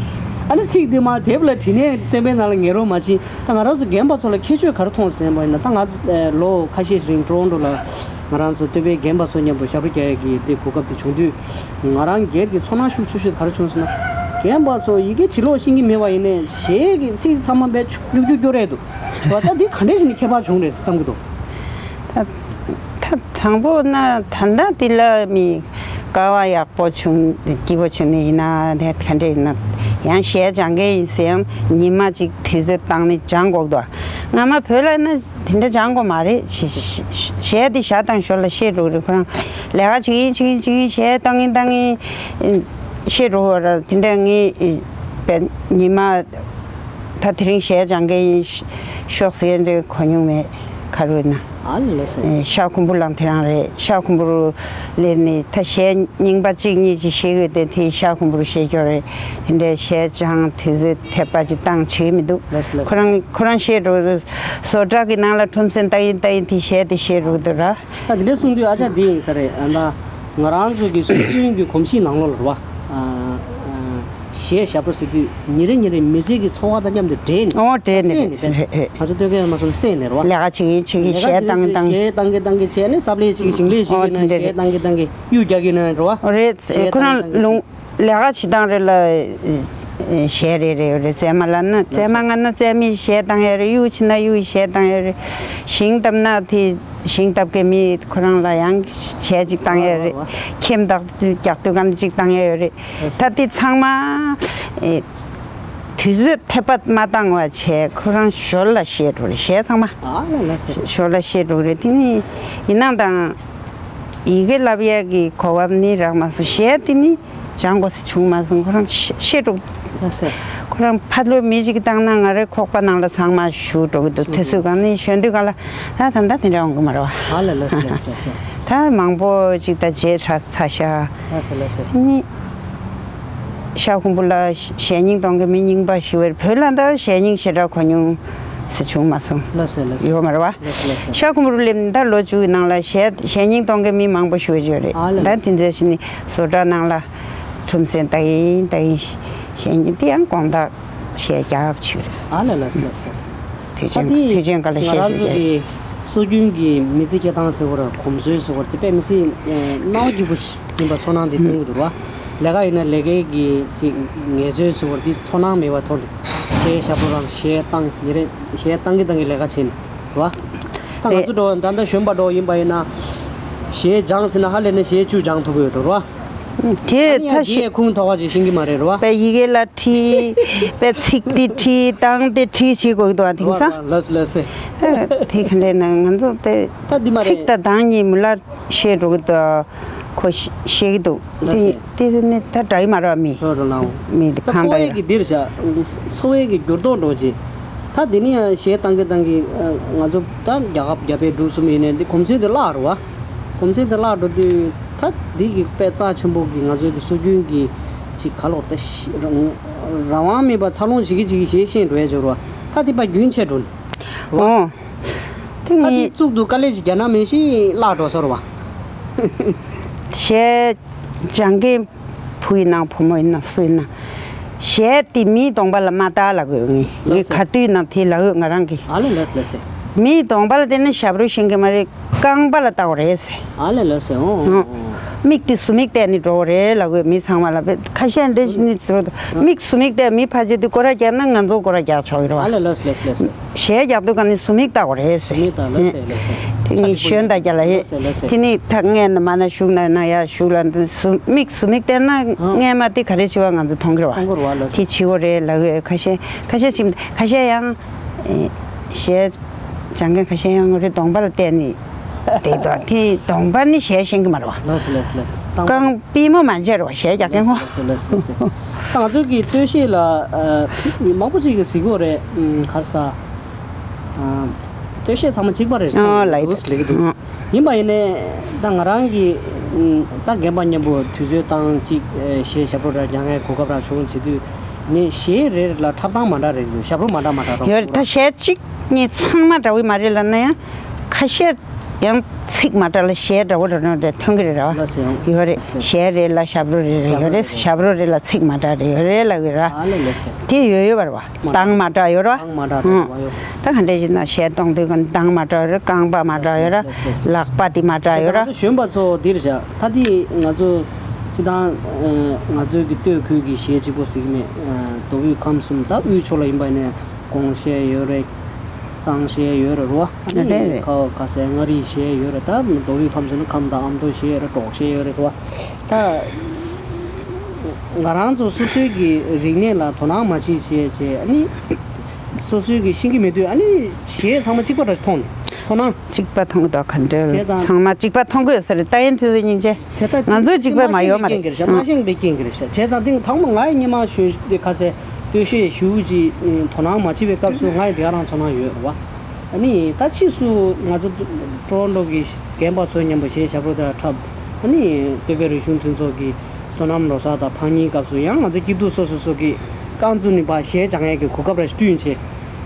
ཨ་ནི་ཚིག་འདི་མ་དེབ་ལ་བྲིས་ནས་སེམས་པའི་ནང་ལ་ངེས་རོགས་མ་བྱེད། ད་ང་རང་ཚོ་རྒན་པ་ཚོ་ལ་ཁྱད་ཆོས་ག་རེ་མཐོང་ཟེར་བ་ཡིན་ན། ད་ང་ཚོ་ལོ་ཁ་ཤས་རིང་ཊོ་རོན་ཊོ་ལ་ང་རང་ཚོ་སྟོད་པའི་རྒན་པ་ཚོ་མཉམ་པོ་ཞབས་བྲོ་རྒྱག་ཡས་ཀྱི་དེ་གོ་སྐབས་དེ་བྱུང་དུས། ང་རང་སྒེར་གྱི་ཚོར་སྣང་ཤུགས་ཆེ་ཤོས་ག་རེ་བྱུང་ཟེར་ན། རྒན་པ་ཚོ་ཡི་གེ་བྲི་ཀློག་ཤེས་ཀྱི་མེད་པ་ཡིན་ནའི་གཞས་ཀྱི་ཚིག་ཚང་མ་བས་ཆུ་རྒྱུག་རྒྱུག་སྐྱོར་རེད་འདུག་ད་ལྟ་འདི་ག་འདྲས་ཞིག་ནས་ཁྱད་པར་བྱུང་རེད་བསམ་གྱི་འདུག་ད་ད་དང་པོ་ན་ད་ལྟ་འདི་ལ་མི་དཀའ་བ་ཡག་པོ་བྱུང་སྐྱིད་པོ་བྱུང་ནི་ཡིན་ན་དེ་ག་འདྲས་ཡིན་ན། ཡང་གཞས་སྦྱང་མཁན་ཡིན་ཟེར་ཡང་ཉི་མ་གཅིག་དུས་ཚོད་བཏང་ནས་སྦྱང་དགོས་འདུག་སྔ་མ་བོད་ལ་ན་དེ་འདྲ་སྦྱང་དགོས་མ་རེད། གཞས་དེ་བཞག་དང་ཞོར་ལ་བཤད་འགྲོ་གི་རེད། ཁོ་རང་ལས་ཀ་བྱེད་ཀྱིན་བྱེད་ཀྱིན་བྱེད་ཀྱིན་གཞས་བཏང་གིན་བཏང་གིན་བཤད་འགྲོ་བ་ར། དེ་འདྲ་ངས་ཉི་མ་ད་དེ་རིང་གཞས་སྦྱང་མཁན་ཡིན་ཤོག་ཟེར་འདྲ་གོ་མྱོང་མེད། ག་རེ་ཡིན་ན། ཨ་ལེ་ལེ་ཟེར། ཨེ་ཤ་ཁུམ་བུ་ལང་དེ་རང་རེད། ཤ་ཁུམ་བུ་ལས་ནི་ད་གཞས་རྙིང་པ་གཅིག་གཉིས་ཅིག་ཤེས་ཀྱི་ཡོད་དེ་དེ་ཤ་ཁུམ་བུ་ཤེས་ཀྱི་ཡོད་རེད། དེ་འདྲའི་གཞས་སྦྱང་དུས་ཚོད་ཐེབས་པ་ཅིག་བཏང་བྱེད་ཀྱི་མི་འདུག་ལེ་ལེ། ཁོ་རང་ཁོ་རང་བཤད་འགྲོ་བཟོ་གྲྭ་གི་ནང་ལ་ཁྲོམ་སེན་ལྟ་ཡིན་ལྟ་ཡིན་དེ་གཞས་དེ་ཤེས་འགྲོ་གི་འདུག་ར། ད་དེ་འདྲ་གསུང་དུས་ཨ་ཅག་འདི་ཡིན་ས་རེད། ཨ་ད་ང་རང་ཚོ་གི་སྲོལ་རྒྱུན་གྱི་གོམས་གཤིས་ནང་ལོགས་ལ་རེད་བ། ཨ་ཨ། གཞས་ཞབས་བྲོ་ཟེར་དུས་ཉིན་རེ་ཉིན་རེ་མི་ཚེ་གི་འཚོ་བ་དང་མཉམ་དུ་འདྲེས་ནས་ཨོ་འདྲེས་ནས་སེམས་ནས་ཧེ་ཧེ། ང་ཚོ་སྟོད་སྐད་མ་སོང་སེམས་ནས་རེད་བ། ལས་ཀ་བྱེད་ཀྱིན་བྱེད་ཀྱིན་ལས་ཀ་གཞས་བཏང་གིན་བཏང་གིན། གཞས་བཏང་གིན་བཏང་གིན་བྱས་ནས་ས་པླེ་བྱེད་ཀྱིན་ཞིང་ལས་བྱེད་ཀྱིན་ཨོ་དེ་འདྲ་གཞས་རེད། བཏང་གིན་བཏང་གིན་གཡུ་རྒྱག་གིན་རེད་བ། ཨོ་རེད། གཞས་ཁོ་བཏང་རང་གིན་བཏང་ལུང་གིན་ལས་ཀ་བྱེད་སྟངས་རེ་ལ་གཞས་རེ་རེ་ཡོད་རེད། རྩེད་མ་ལ་ན་རྩེད་མ་ང་ན་རྩེད་མོའི་གཞས་བཏང་ཡ་རེད། གཡུ་བྱེད་ན་གཡུའི་གཞས་བཏང་ཡ་རེད། ཞིང་བཏབ་ན་དེ། ཞིང་བཏབ་མཁན་མི་ཁོ་རང་ལ་ཡང་གཞས་ཅིག་བཏང་ཡོད་རེད། ཁྱིམ་བདག་རྒྱག་དུས་གང་ཅིག་བཏང་ཡོད་རེད། ད་འདི་ཚང་མ་ཨེ་དུས་ཚོད་ཐེབས་པ་མ་བཏང་བ་བྱས་ཁོ་རང་ཞོར་ལ་བཤད་འགྲོ་རེད། གཞས་ཚང་མ་ཞོར་ལ་བཤད་འགྲོ་རེད། དེ་ནི་ཡིན་ནའང་དང་ཡི་གེ་བསླབ་ཡས་ཀྱི་གོ་སྐབས་ནི་རག་མ་སོང་། གཞས་དེ་ནི། སྦྱང་དགོས་ས་བྱུང་མ་སོང་། ཁོ་རང་ཤི་ཤི་འགྲོ། ལགས་སོ། ཁོ་རང་ཕ་ལོ་མི་ཞིག་བཏང་ན་ང་རའི་ཁོག་པ་ནང་ལ་ཚང་མ་ཞུགས་འགྲོ་གི་འདུག་དུས་ཚོད་གང་ནས་གཞོན་དུས་གང་ལ་ད་ད་ད་དེ་འདྲ་འོང་གི་མ་རེད་བ། ཨ་ལ་ལགས་སོ་ལགས་སོ་ལགས་སོ། ད་མང་པོ་ཅིག་ད་བརྗེད་ཚར་ཚར་ཤག་ལགས་སོ་ལགས་སོ། དེ་ནི་ཤ་ཁུམ་བུ་ལ་གཞས་རྙིང་གཏོང་མཁན་མི་རྙིང་པ་ཞིག་བོད་ལ་ད་གཞས་རྙིང་ཞེ་དྲག་གོ་མྱོང་ས་བྱུང་མ་སོང་། ལགས་སོ་ལགས་སོ། ཡོད་མ་རེད་བ། ལགས་སོ་ལགས་སོ། ཤ་ཁུམ་བུ་ལ་ད་ལོ་བཅུ་གི་ནང་ལ་གཞས་གཞས་རྙིང་གཏོང་མཁན་མི་མང་པོ་ཞིག་ཡོད་རེད། ཨ་ལ་ད་དེ་ཚོ་ཞིག་ནི། བཟོ་གྲྭ་ནང་ལ་ཁྲོམ་སེ་ལྟ་ཡིན་ལྟ་ཡིན་གཞས་ཉིན་དེ་ཡང་དགོང་དག་གཞས་རྒྱག་ཕྱིར། ཨ་ལ་ལ་སི་ལ་སི་ལ་སི། དུས་ཆེན་ད་དེ་དུས་ཆེན་ག་ལ་ང་གཞས་རང་ཚོ་ཞུ་གི་སྲོལ་རྒྱུན་གྱི་མི་ཚེ་སྐྱེལ་སྟངས་ཟེར་བ་ར་གོམས་སྲོལ་ཟེར་བ་དེ་དཔེ་མི་སྲིད་ཨེ་སྣང་བ་སྐྱིད་པོ་ཞིག་ཡིན་པ་ཚོར་སྣང་དེ་སྟོན་གྱི་འདུག་ར། ལས་ཀ་ཡིན་ན་ལས་ཀའི་གི་ཅིག་ངལ་རྩོལ་ཟེར་བ་དེ་ཚོར་སྣང་མེད་པ་ཐོག་གཞས་ཞབས་བྲོ་རང་གཞས་བཏང་ཉིན་རེ་གཞས་བཏང་གི་བཏང་གི་ལས་ཀ་བྱས་ནས་ར། ད་ང་ཚོ་འགྲོ་ད་ལྟ་གཞོན་པ་འགྲོ་ཡིན་པ་ཡིན་ན། གཞས་སྦྱངས་ཟིན་ན་ཧ་ལས་ནས་གཞས་བཅུ་སྦྱང་ཐུབ་ཀྱི་ཡོད་འགྲོ་ར། དེ་ད་ཡ་ད་དེ་ཤེས་ཡ་ཁུངས་ཐོག་ཅིག་ཤེས་ཀྱི་མ་རེད་ར་བ། པའི་ཡི་གེ་ལ་བྲིས། པའི་ཚིག་དེ་བྲིས་སྟངས་དེ་བྲིས་བྱེད་དགོས་ཀྱི་འདུག་ཨ་དེང་སང་། ལགས་སོ་ལགས་སོ། ད་དེ་ག་འདྲས་ན་ང་ཚོ་དེ་ད་འདི་མ་རེད། ཚིག་དང་གདངས་གཉིས་མི་ལ་ཤེས་འགྲོ་གི་འདུག་ཁོ་ཤེས་ཤེས་ཀྱི་འདུག་ལགས་སོ། དེ་དེ་ནི་ད་འདྲ་ཡི་མ་རེད་བ་མི། ཁྱོད་རང་ལའོ། མི་དེ་ད་ཁང་འཚོ་བའི་པའི་གི་འདིར་བཞག་འཚོ་བའི་གི་འགྱུར་ལྡོག་འགྲོ་ཅིག་ད་དེ་ནི་ཡང་གཞས་བཏང་གི་བཏང་གི་ང་ཚོ་ད་རྒྱལ་ཁབ་རྒྱལ་པོའི་འབྲུག་གསུམ་ཡིན་ནའི་འདི་གོམས་སྲོལ་དེ་བརླག་འགྲོ་བ། གོམས་སྲོལ་དེ་བརླག་འགྲོ་དུས་ད་འདི་གི་དཔེ་རྩ་ཆེན་པོ་གི་ང་ཚོའི་གི་སྲོལ་རྒྱུན་གི་ཅིག་ག་ལོར་ད་ཤི་རང་རང་དབང་མེད་པ་འཚར་ལོངས་བྱེད་ཀྱི་བྱེད་ཀྱི་གཞས་ཤེས་འགྲོ་ཡ་འབྱོར་བ་ད་དེ་པ་རྒྱུན་ཆད་འགྲོ་ལ། ཨོ། དེ་ད་དེ་ངས་གཙུག་ཏུ་དཀའ་ལས་ཤིག་རྒྱག་ན་མེད་ཤི་བརླག་འགྲོ་སོར་བ། གཞས་སྦྱང་མཁན་བུ་ཡིན་ན་བུ་མོ་ཡིན་ན་སུ་ཡིན་ན། གཞས་དེ་མིའི་གདོང་པ་ལ་མ་ལྟ་ལབ་དགོས་ངས། ངས་ག་དུས་ན་དེ་ལབ་ཡོད་ང་རང་གིས། ཨ་ལེ་ལེ་སི་ལེ་སི། མིའི་གདོང་པ་ལ་བལྟས་ན་ཞབས་བྲོ་ཤེས་ཀྱི་མ་རེད། རྐང་པ་ལ་ལྟ་དགོས་རེད་ཟེར། ཨ་ལེ་ལེ་སི་ཨོ། ཨོ། མིག་དེ་ཟུར་མིག་བལྟས་ནས་འགྲོ་དགོས་རེད་ལབ་དགོས་མི་ཚང་མ་ལ། ཁ་ཤས་འདྲ་ཞིག་ནི་ཟུར་མིག་ཟུར་མིག་བལྟས་མི་ཕལ་ཆེར་དེ་སྐོར་ར་རྒྱག་ན་ང་ཚོ་སྐོར་ར་རྒྱག་ཆོག་གི་རེད་བ། ཨ་ལེ་ལེ་སི་ལེ་སི་ལེ་སི། གཞས་རྒྱག་དུས་ག་ནས་ཟུར་མིག་ལྟ་དགོས་རེད་ཟེར། ཟུར་མིག་ལྟ་ལ་ཟེར་ལ་ཟེར། དེ་ནི་ཞོན་ད་རྒྱ་ལ་ཧེ། ལ་ཟེར་ལ་ཟེར། དེ་ནི་ད་སྔས་ན་མ་ན་བཞུགས་ན་ན་ཡ་བཞུགས་ལ་འདི་ཟུར་མིག་ཟུར་མིག་བལྟས་ན་ཨང་། སྔས་མ་དེ་ག་རེ་བྱེད་པ་ང་ཚོ་མཐོང་གི་རེད་བ། མཐོང་གི་རེད་བ་ལ་དེ་ཟེར། བྱེད་དགོས་རེད་ལ་ཧེ། ཁ་ཤས་ཁ་ཤས་ཅིག་ཁ་ཤས་ཡང་ཨེ་གཞས་སྦྱང་མཁན་ཁ་ཤས་ཡང་རེ་གདོང་པ་ལ་བལྟས་ནི་དེ་དོ་དེ་གདོང་པ་ནི་གཞས་ཤེས་ཀྱི་མ་རེད་བ། ལ་ཟེར་ལ་ཟེར་ལ་ཟེར། རྐང་པི་མོ་མ་མཇལ་རེད་བ་གཞས་རྒྱག་མཁན་ཁོ། ལ་ཟེར་ལ་ཟེར་ལ་ཟེར། ད་ང་ཚོ་གི་སྟོད་གཞས་ལ་ཨ་མི་མང་པོ་ཅིག་གིས་ཟེར་གྱི་ཡོད་རེད། ཨམ་ག་རེ་ཟ། ཨ་སྟོད་གཞས་ཚང་མ་གཅིག་པ་རེད་ཨ་ལ་ཡིན་འདུག་ཟེར་གྱི་འདུག་ཨ། ཡིན་པ་ཡིན་ནའི་ད་ང་རང་གི་ཨམ་ད་རྒན་པ་མཉམ་པོ་དུས་ཚོད་བཏང་གཅིག་ཨེ་གཞས་ཞབས་བྲོ་ར་རྒྱག་མཁན་གོ་སྐབས་ར་བྱུང་བྱེད་དུས་ ནས་གཞས་རེ་རེ་ལ་འཁྲབ་སྟངས་མ་འདྲ་རེ་རེ་ཞབས་བྲོ་མ་འདྲ་མ་འདྲ་རོ། ཡོད་རེད། ད་གཞས་གཅིག་གཉིས་ཚང་མ་འདྲ་བོ་མ་རེད་ལབ་ན་ཡང་ཁ་ཤས་ཡང་ཚིག་མ་འདྲ་ལ་གཞས་འདྲ་བོ་འདྲ་འདྲ་ཐོན་གི་རེད་ར་བ། ལགས་སོ། ཡོད་རེད། གཞས་རེ་ལ་ཞབས་བྲོ་རེ་རེ་ཡོད་རེད། ཞབས་བྲོ་རེ་ལ་ཚིག་མ་འདྲ་རེ་ཡོད་རེད་ལབ་གི་ར། ཨ་ལེ་ལེ་ལེ། དེ་ཡོད་ཡོད་པ་རེད་བ། གདངས་མ་འདྲ་ཡོད་ར། གདངས་མ་འདྲ་རེད་བ། ཡོད། ད་ག་འདྲ་ཞིག་ན་གཞས་གཏོང་དུས་གདངས་མ་འདྲ་ཡོད་ར། རྐང་པ་མ་འདྲ་ཡོད་ར། ལག་པ་དེ་མ་འདྲ་ཡོད་ར། ད་ང་ཚོ་གཞོན་པ་ཚོ་འདིར་བཞག་ད་དེ་ང་ཚོ་སྤྱི་བཏང་ང་ཚོའི་གི་སྟོད་ཁུལ་གྱི་གཞས་གཅིག་པོ་ཟེར་གི་མེད། མདོ་དབུས་ཁམས་གསུམ་ད་དབུས་ཕྱོགས་ལ་ཡིན་པ་ཡིན་ན་གོང་གཞས་ཡོད་རེད། གཙང་གཞས་ཡོད་རེད་རོ། ཨ་ནི་རེད་རེད། ཁ་ཁ་སའི་མངའ་རིས་གཞས་ཡོད་རེད། ད་མདོ་དབུས་ཁམས་གསུམ་ན་ཁམས་དང་ཨ་མདོ་གཞས་རེད། འབྲོག་གཞས་ཡོད་རེད་རོ། ད་ང་རང་ཚོ་སོ་སོའི་གི་རིག་གནས་ལ་དོ་སྣང་མ་བྱེད་བྱས་བྱས་ཨ་ནི་སོ་སོའི་གི་ཤེས་ཀྱི་མེད་དུས་ཨ་ནི་གཞས་ཚང་མ་གཅིག་པ་འདྲ་ཞིག་མཐོང་ནས་ཚོར་སྣང་། གཅིག་པ་མཐོང་གི་འདུག་ག་འདྲ་བྱས་ཙང་ཚང་མ་གཅིག་པ་མཐོང་གི་ཡོད་ས་རེད། ད་ཡིན་དུས་སྙིང་རྗེ། དེ་ལྟར་ང་ཚོ་གཅིག་པ་མ་ཡོད་མ་རེད། མ་ཤེས་པའི་རྐྱེན་གྱིས་རེད་ཤག་མ་ཤེས་པའི་རྐྱེན་གྱིས་རེད་ཤག་བྱས་ཙང་ཐེངས་དང་པོ་ང་ཡི་སྔོན་མ་ཞོན་ཁ་སའི་སྟོད་གཞས་ཞུ་ཅིག་དོ་སྣང་མ་བྱེད་པའི་སྐབས་སུ་ང་ཡི་དེ་ག་རང་ཚོར་སྣང་ཡོད་རེད་བ། ཨ་ནི་ད་ཕྱིས་སུ་ང་ཚོ་ཊོ་རོན་ཊོ་གི་རྒན་པ་ཚོའི་མཉམ་པོ་གཞས་ཞབས་བྲོ་དེ་འཁྲབ། ཨ་ནི་སྟོད་པའི་རིག་གཞུང་མཐུན་ཚོགས་ཀྱི་བསོད་ནམས་ལོ་གསར་དང་ཕངས་སྙིགས་སྐབས་སུ་ཡང་ང་ཚོ་སྐྱིད་སྡུག་སོ་སོ་སོ་གི་རྐང་བཙུགས་ནས་ཕར་གཞས་སྦྱང་ཡས་ཀྱི་གོ་སྐབས་རེ་བསྐྲུན་བྱས།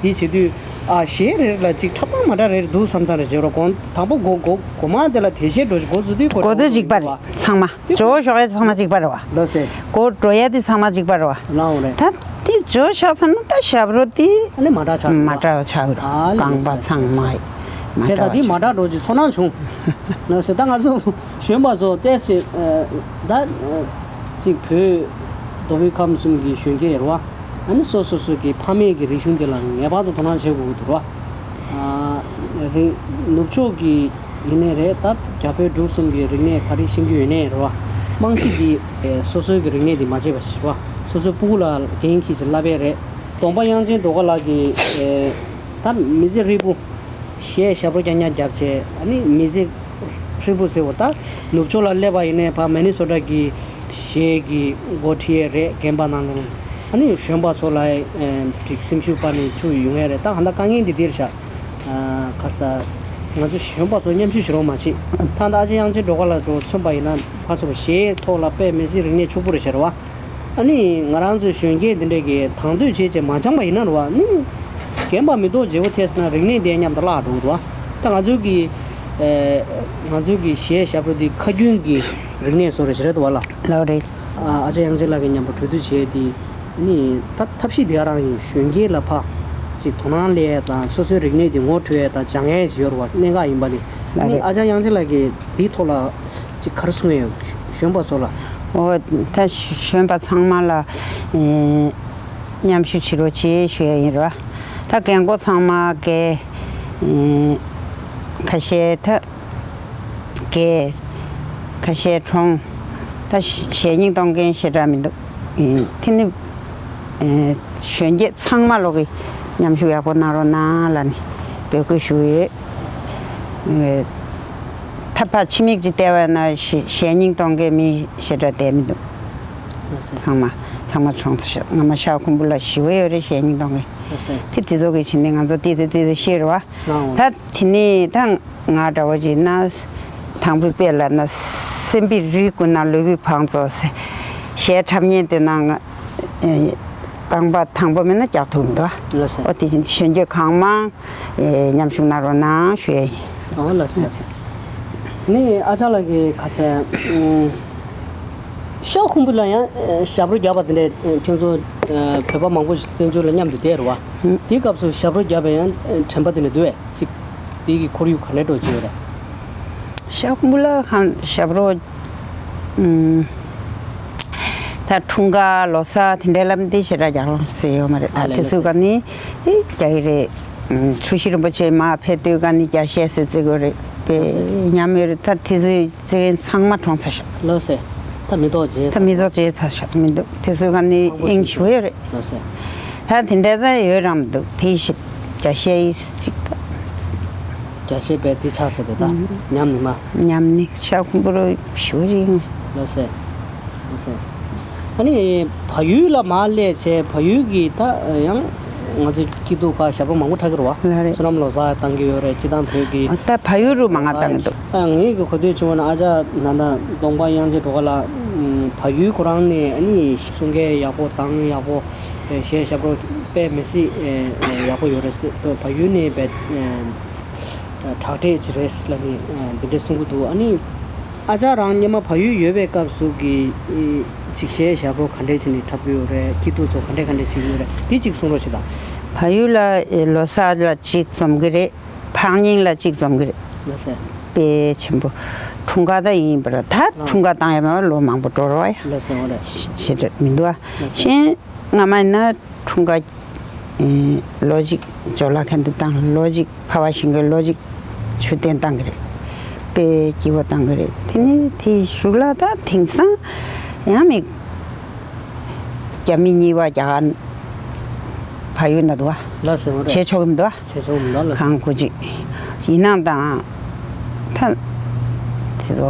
དེ་བྱེད་དུས་ཨ་གཞས་རེ་རེ་ལ་ཅིག་འཁྲབ་སྟངས་མ་འདྲ་རེ་རེ་འདུག་བསམ་བསམ་རེ་བྱེད་རོགས། གོང་དང་པོ་འགོ་འགོ་འགོ་མ་དེ་ལ་དེ་གཞས་འགྲོ་འགོ་བཙུགས་དུས་འགོ་འགོ་དེ་གཅིག་པ་རེད་ཚང་མ། ཇོ་བོ་ཞོགས་ཡ་ཚང་མ་གཅིག་པ་རེད་བ། ལགས་སེ། གོ་འགྲོ་ཡ་དེ་ཚང་མ་གཅིག་པ་རེད་བ། ལའོ་རེད། ད་དེ་ཇོ་ཤག་ཚང་ན་ད་ཞབས་བྲོ་དེ་ཨ་ནི་མ་འདྲ་ཆགས་ཡོད་མ་ར། འདྲ་ཆགས་ཡོད་ར། ཨ་ལེ་རྐང་པ་ལེ། ཚང་མ་མ་བྱས་འདྲ་ཙང་དེ་མ་ཆགས། འདྲ་འགྲོ་ཅིག་ཚོར་སྣང་བྱུང་། ལགས་སེ། ད་ང་ཚོ་གཞོན་པ་ཚོ་ཏོག་ཙམ་ད་ཅིག་བོད་མདོ་དབུས་ཁམས་གསུམ་གྱི་གཞོན་སྐྱེས་རེད་བ། ཨ་ནི་སོ་སོ་སོ་གི་ཕ་མེས་ཀྱི་རིག་གཞུང་དེ་ལ་ངེས་པར་དུ་དོ་སྣང་བྱེད་དགོས་ཀྱི་འདུག་ར། ཨ་རིག་ནུབ་ཕྱོགས་ཀྱི་ཡིན་ནའི་རེད། ད་རྒྱ་བོད་འབྲུག་གསུམ་གྱི་རིག་གནས་ག་རེ་ཤེས་ཀྱི་ཡོད་ནའི་རེད་བ། རྨང་གཞི་འདི་ཨེ་སོ་སོའི་གི་རིག་གནས་འདི་མ་བརྗེད་པ་ཞིག་རེད་བ། སོ་སོའི་སྤུ་གུ་ལ་འགན་འཁྱེར་ཅིག་བསླབ་པའི་རེད། གདོང་པ་དབྱངས་ཅན་སྒྲོལ་དཀར་ལགས་ཀྱིས་ཨེ་ད་མི་ཚེ་ཧྲིལ་པོ་གཞས་ཞབས་བྲོ་རྐྱང་རྐྱང་རྒྱབ་བྱས། ཨ་ནི་མི་ཚེ་ཧྲིལ་པོ་ཟེར་བ་ད་ནུབ་ཕྱོགས་ལ་སླེབས་པ་ཡིན་ནའི་ཕར་མི་ནི་སོ་ཊ་གི་གཞས་ཀྱི་འགོ་ཁྲིད་ཡས་རེད། རྒན་པ་ནང་ལ་ཨ་ནི་གཞོན་པ་ཚོ་ལ་ཨེ་ཅིག་སེམས་ཤུགས་སྤར་ནས་ཚུར་ཡོང་ཡས་རེད། ད་ཧ་ད་དཀའ་ངལ་འདི་འདིར་བཞག་ཨ་ག་རེ་ཟ། ང་ཚོ་གཞོན་པ་ཚོ་མཉམ་ཞུགས་བྱེད་རོགས་མ་བྱེད། ད་ལྟ་ཨ་ཅག་དབྱངས་ཅན་སྒྲོལ་དཀར་ལགས་ཚོ་མཚོན་པ་ཡིན་ན་ཕར་ཚུར་གཞས་ཐོག་ལ་དཔེ་མི་སྲིད་རིག་གནས་ཕྱུག་པོ་རེད་ཤག་རེད་བ། ཨ་ནི་ང་རང་ཚོའི་གཞོན་སྐྱེས་འདི་འདྲས་ཀྱིས་དང་དོད་བྱས་བྱས་མ་སྦྱངས་པ་ཡིན་ན་རེད་བ། ཨ་ནི་རྒན་པ་མི་ཐོག་བརྗེ་པོ་ཐེབས་སོང་ན་རིག་གནས་དེ་མཉམ་དུ་བརླག་འགྲོ་གི་རེད་བ། ད་ང་ཚོའི་གི་ཨེ་ང་ཚོའི་གི་གཞས་ཞབས་བྲོ་འདི་ཁ་རྒྱུན་གྱི་རིག་གནས་བཟོ་འདྲ་ཞིག་རེད་འདུག་བ་ལ། ལགས་རེད། ཨ་ཨ་ཅག་དབྱངས་ཅན་ལགས་ཀྱི་མཉམ་པོ་གྲོས་བསྡུར་བྱས་ཏེ། ནི་ད་ཐབས་ཤེས་དེ་ག་རང་ཡིན། གཞོན་སྐྱེས་ལ་ཕར་ཅིག་དོ་སྣང་སླེབས་ཡས་དང་སོ་སོའི་རིག་གནས་དེ་ངོ་འཕྲོད་ཡས་དང་སྦྱང་ཡས་ཅིག་ཡོད་རེད་བ། གནད་འགག་ཡིན་པ་ནི། ལགས་ནི་རེད། ཨ་ཅག་དབྱངས་ཅན་ལགས་ཀྱིས་དེའི་ཐོག་ལ་ཅིག་ག་རེ་གསུང་ཡས་ཡོད། གཞོན་པ་ཚོ་ལ། འོ་ད་གཞོན་པ་ཚང་མ་ལ་ཨེ་མཉམ་ཞུགས་བྱེད་རོགས་བྱེད་ཞུ་ཡས་ཡིན་རེད་བ། ད་རྒན་གོག་ཚང་མ་གི་ཨེ་ཁ་ཤས་ད། གས། ཁ་ཤས་གྲོངས། ད་གཞས་རྙིང་གཏོང་མཁན་ཞེ་དྲག་མི་འདུག་ཨེ་དེ་ནི་ཨེ་གཞོན་སྐྱེས་ཚང་མ་ལོག་གི་མཉམ་ཞུགས་ཡག་པོ་གནང་རོགས་གནང་ལབ་ནས་འབོད་སྐུལ་ཞུ་གི་ཡོད། ཨེ་ད་ཕར་ཕྱི་མིག་ཅིག་བལྟས་པ་ན་གཞས་གཞས་རྙིང་གཏོང་མཁན་མི་ཞེ་དྲག་བསྡད་མི་འདུག་ཚང་མ་ཚང་མ་གྲོངས་ཚར་ཤག་སྔ་མ་ཤ་ཁུམ་བུ་ལ་ཞི་བ་ཡོད་རེད། གཞས་རྙིང་གཏོང་མཁན་དེ་དེ་ཚོ་གི་བྱས་ནས་ང་ཚོ་ཏི་ཏི་ཏི་ཏི་ཤེས་རེད་བ། ད། དེ་ནས་ད་ང་འདྲ་བོ་ཅིག་ན་དང་པོའི་དཔེ་ལབ་ན་སེམས་པའི་རི་ཀུན་ན་ལུས་པོའི་བང་མཛོད་ཟེར། གཞས་འཁྲབ་མཁན་དེ་ན་ང་རྐང་པ་དང་པོ་མེད་ན་རྒྱག་ཐུབ་མི་འདུག་ཨ། ལགས་སོ། ཨོ་དེ་བཞིན་གཞོན་སྐྱེས་གང་མང་མཉམ་ཞུགས་གནང་རོགས་གནང་ཞུ་ཡ་ཡིན། ཨོ་ལགས་སོ་ལགས་སོ། ནི་ཨ་ཅག་ལགས་ཀྱིས་ག་ཚད། ཤ་ཁུམ་བུ་ལ་ཡང་ཞབས་བྲོ་རྒྱབ་པ་དེ་འདྲས་ཁྱོད་ཚོ་བོད་པ་མང་པོ་ཞིག་བཙན་བྱོལ་ལ་མཉམ་དུ་བསྡད་རེད་བ། དེའི་སྐབས་སུ་ཞབས་བྲོ་རྒྱབ་པའི་ཡང་དྲན་པ་དེ་འདྲ་འདུག་བས། ཅིག་དེའི་གི་ཁོར་ཡུག་ག་འདྲས་འགྲོ་གི་ཡོད་རེད། ཤ་ཁུམ་བུ་ལ་ཁང་ཞབས་བྲོ་ད་འཁྲུངས་སྐར་ལོ་གསར་དེ་འདྲའི་ལམ་དེ་ཞེ་དྲག་རྒྱག་ལོང་ཟེར་ཡོད་མ་རེད། ད་དེ་ཚོའི་སྐབས་ནི་དེ་རྒྱག་གི་རེད། ཨུམ། ཆུ་བཞི་རིན་པོ་ཆེ་མར་ཕེབས་དུས་ག་ནི་རྒྱ་ཤས་སེ་བརྩི་དགོས་རེད་པས། ཉམས་ཡོད་རེད། ད་དེ་ཚོའི་བརྩི་མཁན་ཚང་མ་གྲོངས་ཚར་ཤག་ལགས་སེ། ད་མི་ཐོག་བརྗེད་ད་མི་ཐོག་བརྗེད་ཚར་ཤག་མི་འདུག་དེ་ཚོའི་ག་ནི་དབྱིངས་ཞུ་ཡོད་རེད། ལགས་སེ། ད་དེ་འདྲ་ད་ཡོད་རམ་འདུག་དེ་ཞིག་རྒྱ་ཤས་ཡིས་ཅིག་ད། རྒྱ་ཤས་པས་དེ་ཆགས་ཟེར་དེ་ད་ཉམས་ནི་མ། ཉམས་ནི་ཤ་ཁུམ་བུ་རུ་ཞུ་རེད། ལགས་སེ། ཨ་ནི་བལ་ཡུལ་ལ་མར་སླེབས་བྱས་བལ་ཡུལ་གྱི་ད་ཡང་ང་ཚོ་སྐྱིད་སྡུག་ཁ་ཞབས་བྲོ་མང་པོ་འཁྲབ་ཀྱི་རེད་བ། ལགས་རེད། བསོད་ནམས་ལོ་གསར་བཏང་གི་ཡོད་རེད། སྤྱི་བཏང་བོད་ཀྱི་ད་བལ་ཡུལ་རུ་མང་ང་བཏང་གི་འདུག་ཨ་ངེད་ཀྱི་གོ་ཐོས་བྱུང་བ་ན་ཨ་ཅག་ན་ད་གདོང་པ་དབྱངས་ཅན་སྒྲོལ་དཀར་ལགས་བལ་ཡུལ་ཁོ་རང་ནས་ཨ་ནི་གསུང་སྐད་ཡག་པོ་གདངས་ཡག་པོ་ གཞས་ཞབས་བྲོ་དཔེ་མི་སྲིད་ཡག་པོ་ཡོད་རེད་ཟེར། བལ་ཡུལ་ནས་དཔེ་དྲག་གྲས་ཅིག་རེད་ལབ་ནས་འདི་འདྲས་གསུང་གི་འདུག་ཨ་ནི་ཨ་ཅག་རང་སྔོན་མ་བལ་ཡུལ་ཡོད་པའི་སྐབས་སུ་གི་ཅིག་གཞས་ཞབས་བྲོ་ག་འདྲས་བྱས་ནས་འཁྲབ་གི་ཡོད་རེད། སྐྱིད་སྡུག་ཚོ་ག་འདྲས་ག་འདྲས་བྱེད་ཀྱི་ཡོད་རེད། འདི་ཅིག་གསུང་རོགས་བྱེད་དང་། བལ་ཡུལ་ལ་ལོ་གསར་ལ་གཅིག་འཛོམས་ཀྱི་རེད། ཕག་རྙིང་ལ་གཅིག་འཛོམས་ཀྱི་རེད། ལགས་སོ། དཔེ་ཆེན་པོ། འཁྲུངས་སྐར་ད་ཡིན་པར་ད་འཁྲུངས་སྐར་བཏང་ཡ་མེད་པར་ལོ་མང་པོ་འགྲོ་རོགས་ཡ། ལགས་སོ། འོ་རེད། ཞེ་དྲག་མི་འདུག་ཨ། ལགས་སོ། གཞན་སྔ་མ་ཡིན་ན་འཁྲུངས་སྐར་ལོ་གཅིག་ཇོ་ལགས་ཁན་དུ་བཏང་། ལོ་གཅིག་ཕ་བ་ཞིང་གི་ལོ་གཅིག་ཆུ་ཐེན་བཏང་གི་རེད། དཔེ་སྐྱིད་པོ་བཏང་གི་རེད། དེ་ནི་དེའི་གཞུག་ལ་ད་དེང་སང་ཡང་མི་རྒྱ་མི་གཉིས་པ་རྒྱ་གར་བལ་ཡུལ་ན་འདུག་ཨ། ལགས་སོ། འོ་རེད། བྱེད་ཆོག་གི་མི་འདུག་ཨ། བྱེད་ཆོག་མི་འདུག་ལགས། གང་དགོས་ཅིག་ཡིན་ནའང་དང་ད་དེ་ཚོ་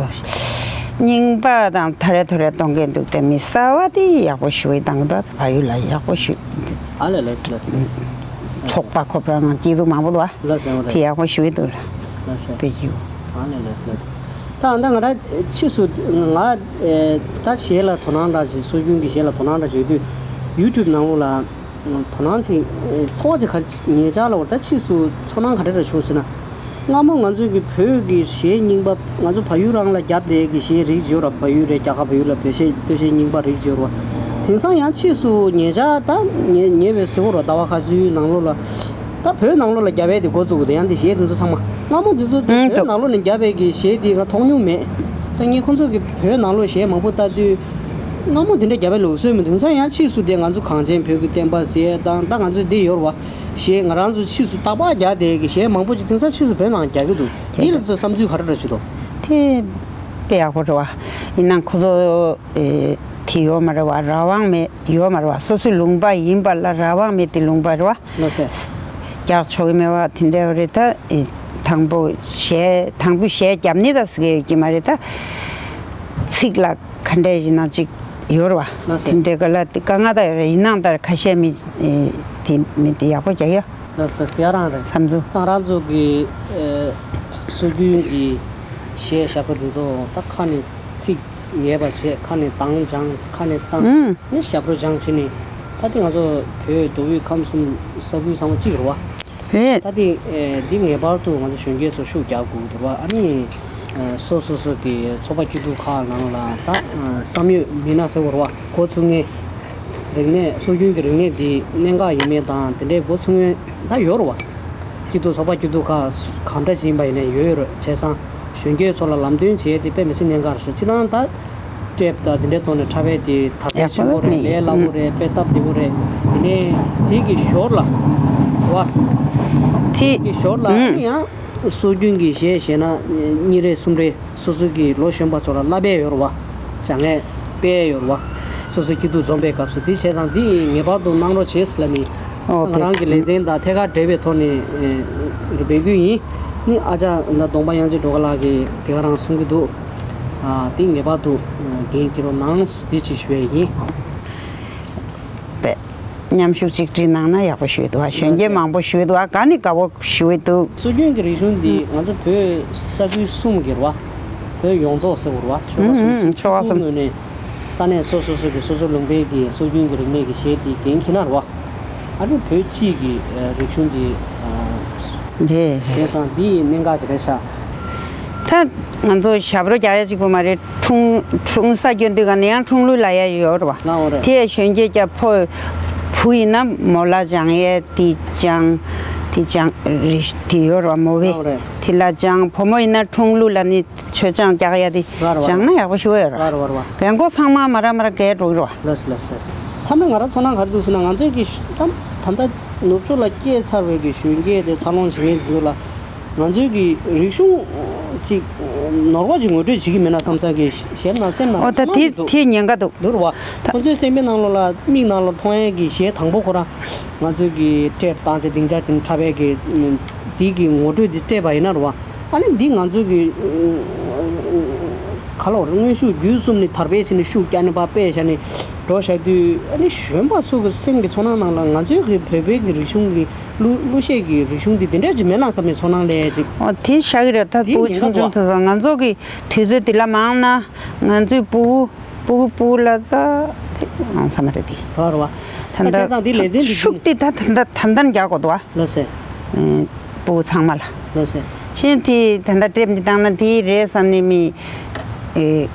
རྙིང་པ་དང་ཐ་རེ་ཐོ་རེ་གཏོང་མཁན་འདུག་སྟེ། མི་གསར་བ་དེ་ཡག་པོ་ཞུ་བའི་དང་གི་འདུག་བལ་ཡུལ་ལ་ཡག་པོ་ཞུ། ཨ་ལས་ལགས་སོ། ལགས་སོ། ཚོགས་པ་ཁོ་པ་རང་སྐྱིད་སྡུག་མང་པོ་འདུག་ཨ། ལགས་སོ། འོ་རེད། དེ་ཡག་པོ་ཞུ་གི་འདུག་ལ། ལགས་སོ། དཔེ་སྐྱིད་པོ། ཨ་ལས་ལགས་སོ། ལགས་སོ། ད་ཨ་ད་ང་རང་ཕྱིས་སུ་ང་ད་གཞས་ལ་དོ་སྣང་འདྲ་ཞིག་སྲོལ་རྒྱུན་གྱི་གཞས་ལ་དོ་སྣང་འདྲ་ཞིག་ཡོད་དུས་ཡུ་ཊུབ་ནང་ལོགས་ལ། དོ་སྣང་ཅིག་ཚོར་བ་ཅིག་ག་ངེད་ཅག་ལ་འོ་ད་ཕྱིས་སུ་ཚོར་སྣང་ག་འདྲ་རེ་བྱུང་ཟེར་ན། སྔ་མོ་ང་ཚོའི་གི་བོད་ཀྱི་གཞས་རྙིང་པ་ང་ཚོ་བལ་ཡུལ་རང་ལ་རྒྱབ་བསྡད་ཀྱི་གཞས་རིགས་ཡོད་ར། བལ་ཡུལ་རེད། རྒྱ་གར་བལ་ཡུལ་ལ་བོད་གཞས་སྟོད་གཞས་རྙིང་པ་རིགས་ཡོད་ར། དེང་སང་ཡང་ཕྱིས་སུ་ངེད་ཅག་ད་ཉེ་ཉེ་བའི་ཟེར་བ་ར་ཟླ་བ་ཁ་ཤས་ནང་ལོགས་ལ་ད་བོད་ནང་ལོགས་ལ་རྒྱབ་པའི་དེ་འགོ་བཙུགས་དེ་ཡང་དེ་གཞས་དེ་ཚོ་ཚང་མ་སྔ་མོ་དེ་ཚོ་བོད་ནང་ལོགས་ནས་རྒྱབ་པའི་གི་གཞས་དེ་ང་མཐོང་མྱོང་མེད། ད་ངས་ཁོང་ཚོ་གི་བོད་ནང་ལོགས་གཞས་མང་པོ་ལྟ་དུས། སྔ་མོ་དེ་འདྲ་རྒྱབ་པའི་ལུགས་སྲོལ་མི་འདུག་དེང་སང་ཡང་ཕྱིས་སུ་དེ་ང་ཚོ་གངས་ཅན་བོད་ཀྱི་བསྟན་པ་ཟེར་དང་ད་ང་ཚོ་འདི་ཡོད་ར་བ། གཞས་ང་རང་ཚོ་ཕྱིས་སུ་རྟག་པར་རྒྱག་བསྡད་ཀྱི་གཞས་མང་པོ་ཅིག་དེང་སང་ཕྱིས་སུ་བོད་ནང་རྒྱག་གི་འདུག་དེ་ལ་ཚོ་བསམ་ཚུལ་ག་རེ་འདྲ་ཞིག་འདུག་དེ་དཔེ་ཡག་པོ་རེད་བ། ཡིན་ནའང་ཁོ་ཚོ་ཨེ་དེ་ཡོད་མ་རེད་བ། རང་དབང་མེད་ཡོད་མ་རེད་བ། སོ་སོའི་ལུང་པ་ཡིན་པ་ལ་རང་དབང་མེད་དེ་ལུང་པ་རེད་བ། ལགས་སོ། རྒྱག་ཆོག་གི་མེད་བ་དེ་འདྲ་རེད། ད་ཨེ་དང་པོ་གཞས་དང་པོ་གཞས་རྒྱབ་ནི་ད་ཟེར་གི་ཡོད་ཀྱི་མ་རེད། ད་ཚིག་ལ་ག་འདྲ་ཡིན་ན་ཅིག་ཡོད་རེད་བ། ལགས་སོ། དེ་འདྲའི་སྐབས་ལ་དེ་དཀའ་ངལ་ད་ཡོད་རེད། ཡིན་ནའང་ད་ཁ་ཤས་མི་ཨེ་དེ་མི་དེ་ཡག་པོ་རྒྱག་ཡ། ལགས་སོ། དེ་རང་རེད། བསམ་ཚུལ། ད་ང་རང་ཚོ་གི་ཨེ་སྲོལ་རྒྱུན་གྱི་གཞས་ཞབས་བྲོ་འདི་ཚོ་ད་ཁ་ནས་ཚིག་ངེས་པ་བྱས། ཁ་ནས་གདངས་སྦྱངས། ཁ་ནས་བཏང་ཨུམ། ནས་ཞབས་བྲོ་སྦྱངས་བྱས་ནས་ད་དེ་ང་ཚོ་བོད་མདོ་དབུས་ཁམས་གསུམ་ས་ཁུལ་ཚང་མ་གཅིག་རེད་བ། རེད། ད་དེ་ཨེ་འདི་ངེས་པར་དུ་ང་ཚོ་གཞོན་སྐྱེས་ཚོ་ཤུགས་རྒྱག་དགོས་འདུག་བ། ཨ་ནི་ཨེ་སོ་སོ་སོ་གི་ཚོགས་པ་སྐྱིད་སྡུག་ཁག་ནང་ལ་ད་ཨེ་བསམ་ཡོད་མི་སྣ་ཟེར་བ་རེད་བ། འགོ་ཚུགས་མཁན་རིག་གནས་སྲོལ་རྒྱུན་གྱི་རིག་གནས་འདི་གནད་འགག་ཡིན་མིན་དང་དེ་འདྲའི་འགོ་ཚུགས་མཁན་ད་ཡོད་རེད་བ། སྐྱིད་སྡུག་ཚོགས་པ་སྐྱིད་སྡུག་ཁག་གང་འདྲ་ཅིག་ཡིན་པ་ཡིན་ནའི་ཡོད་ཡོད་རེད། བྱས་ཙང་གཞོན་སྐྱེས་ཚོ་ལ་ལམ་སྟོན་བྱེད་དེ་དཔེ་མི་སྲིད་གནད་འགག་རེད་ཤག་སྤྱིར་བཏང་ད་ཊེབ་དང་དེ་འདྲའི་ཐོག་ནས་འཁྲབ་པའི་དེ་དར་སྤེལ་ཆེན་པོ་རེད། ལས་སླ་པོ་རེད། དཔེ་སྟབས་བདེ་པོ་རེད། དེ་ནས་དེ་གི་ཞོར་ལ་བ། དེ་གི་ཞོར་ལ་ཨུམ། ཡང་སྲོལ་རྒྱུན་གྱི་གཞས་བཞེས་ན་གཉིས་རེ་གསུམ་རེ་སོ་སོ་གི་ལོ་གཞོན་པ་ཚོ་ལ་བསླབ་པའི་ཡོད་རེད་བ། སྦྱང་ཡས་དཔེ་ཡོད་རེད་བ། སོ་སོ་སྐྱིད་སྡུག་འཛོམས་པའི་སྐབས་སུ་དེ་བྱས་ཙང་དེ་ངེས་པར་དུ་གནང་རོགས་བྱེད་ཟེར་ལབ་ནས། ཨོ་ང་རང་གི་ལེ་ཚན་དང་ཐད་ཀར་འབྲེལ་བའི་ཐོག་ནས་ཨེ་འབོད་སྐུལ་ཡིན། ནི་ཨ་ཅག་ད་གདོང་པ་དབྱངས་ཅན་སྒྲོལ་དཀར་ལགས་ཀྱིས་དེ་ག་རང་གསུང་གི་འདུག་ཨ་དེ་ངེས་པར་དུ་འགན་འཁྱེར་རོགས་གནང་ཟེར་དེ་ཅིག་ཞུ་ཡས་ཡིན། པས། མཉམ་ཞུགས་གཅིག་སྒྲིལ་གནང་ན་ཡག་པོ་ཞུས་འདུག་ཨ། གཞོན་སྐྱེས་མང་པོ་ཞུས་འདུག་ཨ། དགའ་ནི་དགའ་པོ་ཞུས་འདུག་སྲོལ་རྒྱུན་གྱི་རིག་གཞུང་འདི་ང་ཚོ་བོད་ས་ཁུལ་གསུམ་གྱི་རེད་བ། བོད་ཡོངས་རྫོགས་ཟེར་བ་རེད་བ། ཆོལ་ཁ་གསུམ་ཨུམ། ཆོལ་ཁ་གསུམ། ངོས་ནས་ས་གནས་སོ་སོ་སོ་གི་སོ་སོ་ལུང་པའི་གི་སྲོལ་རྒྱུན་གྱི་རིག་གནས་ཀྱི་གཞས་འདི་འགན་འཁྱེར་ན་རེད་བ། ཨ་ནི་བོད་སྤྱིའི་གི་རིག་གཞུང་འདི་རེད། བྱས་ཙང་འདི་གནད་འགག་ཅིག་རེད་ཤག་ད་ང་ཚོ་ཞབས་བྲོ་རྒྱག་ཡ་གཅིག་པོ་མ་རེད། འཁྲུངས་འཁྲུངས་ས་སྐྱོན་དུས་ག་ནས་ཡང་འཁྲུངས་ལུགས་ལབ་ཡ་ཡོད་རེད་བ། ལའོ་རེད། དེ་གཞོན་སྐྱེས་སྐྱ་ཕོ་བུ་ཡིན་ན་མོ་ལ་སྦྱང་ཡས་དེ་སྦྱང་དེ་སྦྱང་རེད། དེ་ཡོད་རེད་བ། མོ་བས་ལའོ་རེད། དེ་ལ་སྦྱང་། བུ་མོ་ཡིན་ན་འཁྲུངས་ལུགས་ལ་ནི་མཆོད་ཆང་རྒྱག་ཡ་དེ་ར་ར་བ་སྦྱང་ན་ཡག་པོ་ཞིག་ཡོད་རེད་བ། ར་ར་བ་ར་བ། རྒན་གོག་ཚང་མ་མ་ར་མ་ར་གས་འགྲོ་གི་རེད་བ། ལགས་སོ་ལགས་སོ་ལགས་སོ། ཚང་མས་ང་རང་ཚོ་ནང་ག་རེ་འདུག་ཟེར་ན་ང་ཚོའི་གི་ད་ད་ལྟ་ནུབ་ཕྱོགས་ལ་སྐྱེས་ཚར་བའི་གི་གཞོན་སྐྱེས་དེ་འཚར་ལོངས་བྱེད་མཁན་དེ་ཚོ་ལ། ང་ཚོའི་གི་རིག་གཞུང་ཅིག་ནོར་བ་ཅིག་ངོ་སྤྲོད་བྱེད་ཀྱི་མེད་ན་བསམ་ས་གི་ཞེད་སྣང་སེམས་ནང་ཨོ་ད་དེ་དེ་ཉེན་ཁ་འདུག་འདུག་རེད་བ། ཁོ་ཚོའི་སེམས་པའི་ནང་ལོགས་ལ་མིག་ནང་ལོགས་མཐོང་ཡས་གི་གཞས་དང་པོ་ཁོ་རང་ང་ཚོའི་གི་ཊེབ་བཏང་ཚེ་སྡིངས་ཆ་དེ་འཁྲབ་པའི་གི་དེ་གི་ངོ་སྤྲོད་དེ་སྤྲད་པ་ཡིན་ན་རེད་བ། ཨ་ནི་འདི་ང་ཚོའི་གི་ག་ལ་བར་དངོས་ཤུགས་བརྒྱུད་གསུམ་ནས་དར་སྤེལ་བྱས་ནས་ཤུགས་རྒྱག་ནས་ཕར་སྤེལ་བཞག་ནས་འགྲོ་བཞག་དུས། ཨ་ནི་གཞོན་པ་ཚོ་གི་སེམས་ཀྱི་ཚོར་སྣང་ནང་ལ་ང་ཚོའི་གི་བོད་པའི་གི་རིག་གཞུང་གི་གླུ་གླུ་གཞས་ཀྱི་རིག་གཞུང་འདི་དེ་འདྲ་ཅིག་མེད་ན་བསམ་པའི་ཚོར་སྣང་སླེབས་ཅིག་ཨོ་དེ་ཤ་གི་རེད། ད་དེ་སྤུ་གུ་ཉེན་ཁ་ཆུང་ཆུང་འདུག་བ། དེ་ཚོ་ང་ཚོ་གི་དུས་ཚོད་དེ་ལ་མང་ན་ང་ཚོའི་སྤུ་གུ་སྤུ་གུ་སྤུ་གུ་ལ་ད་དེ་ཨང་ས་མ་རེད་དེ། རེད་བ། ད་ད་ལྟ་བྱས་ཙང་དེ་ལེ་ཚན་འདི་ཤུགས་དེ་ད་ད་ད་ད་ལྟ་རྒྱག་དགོས་འདུག་ཨ། ལགས་སེ། ཨེ། ཕྲུ་གུ་ཚང་མ་ལ། ལགས་སེ། གཞན་དེ་ད་ལྟ་ཊེབ་འདི་བཏང་ན་དེ་རེད་བསམ་ནས་མི། ཨེ།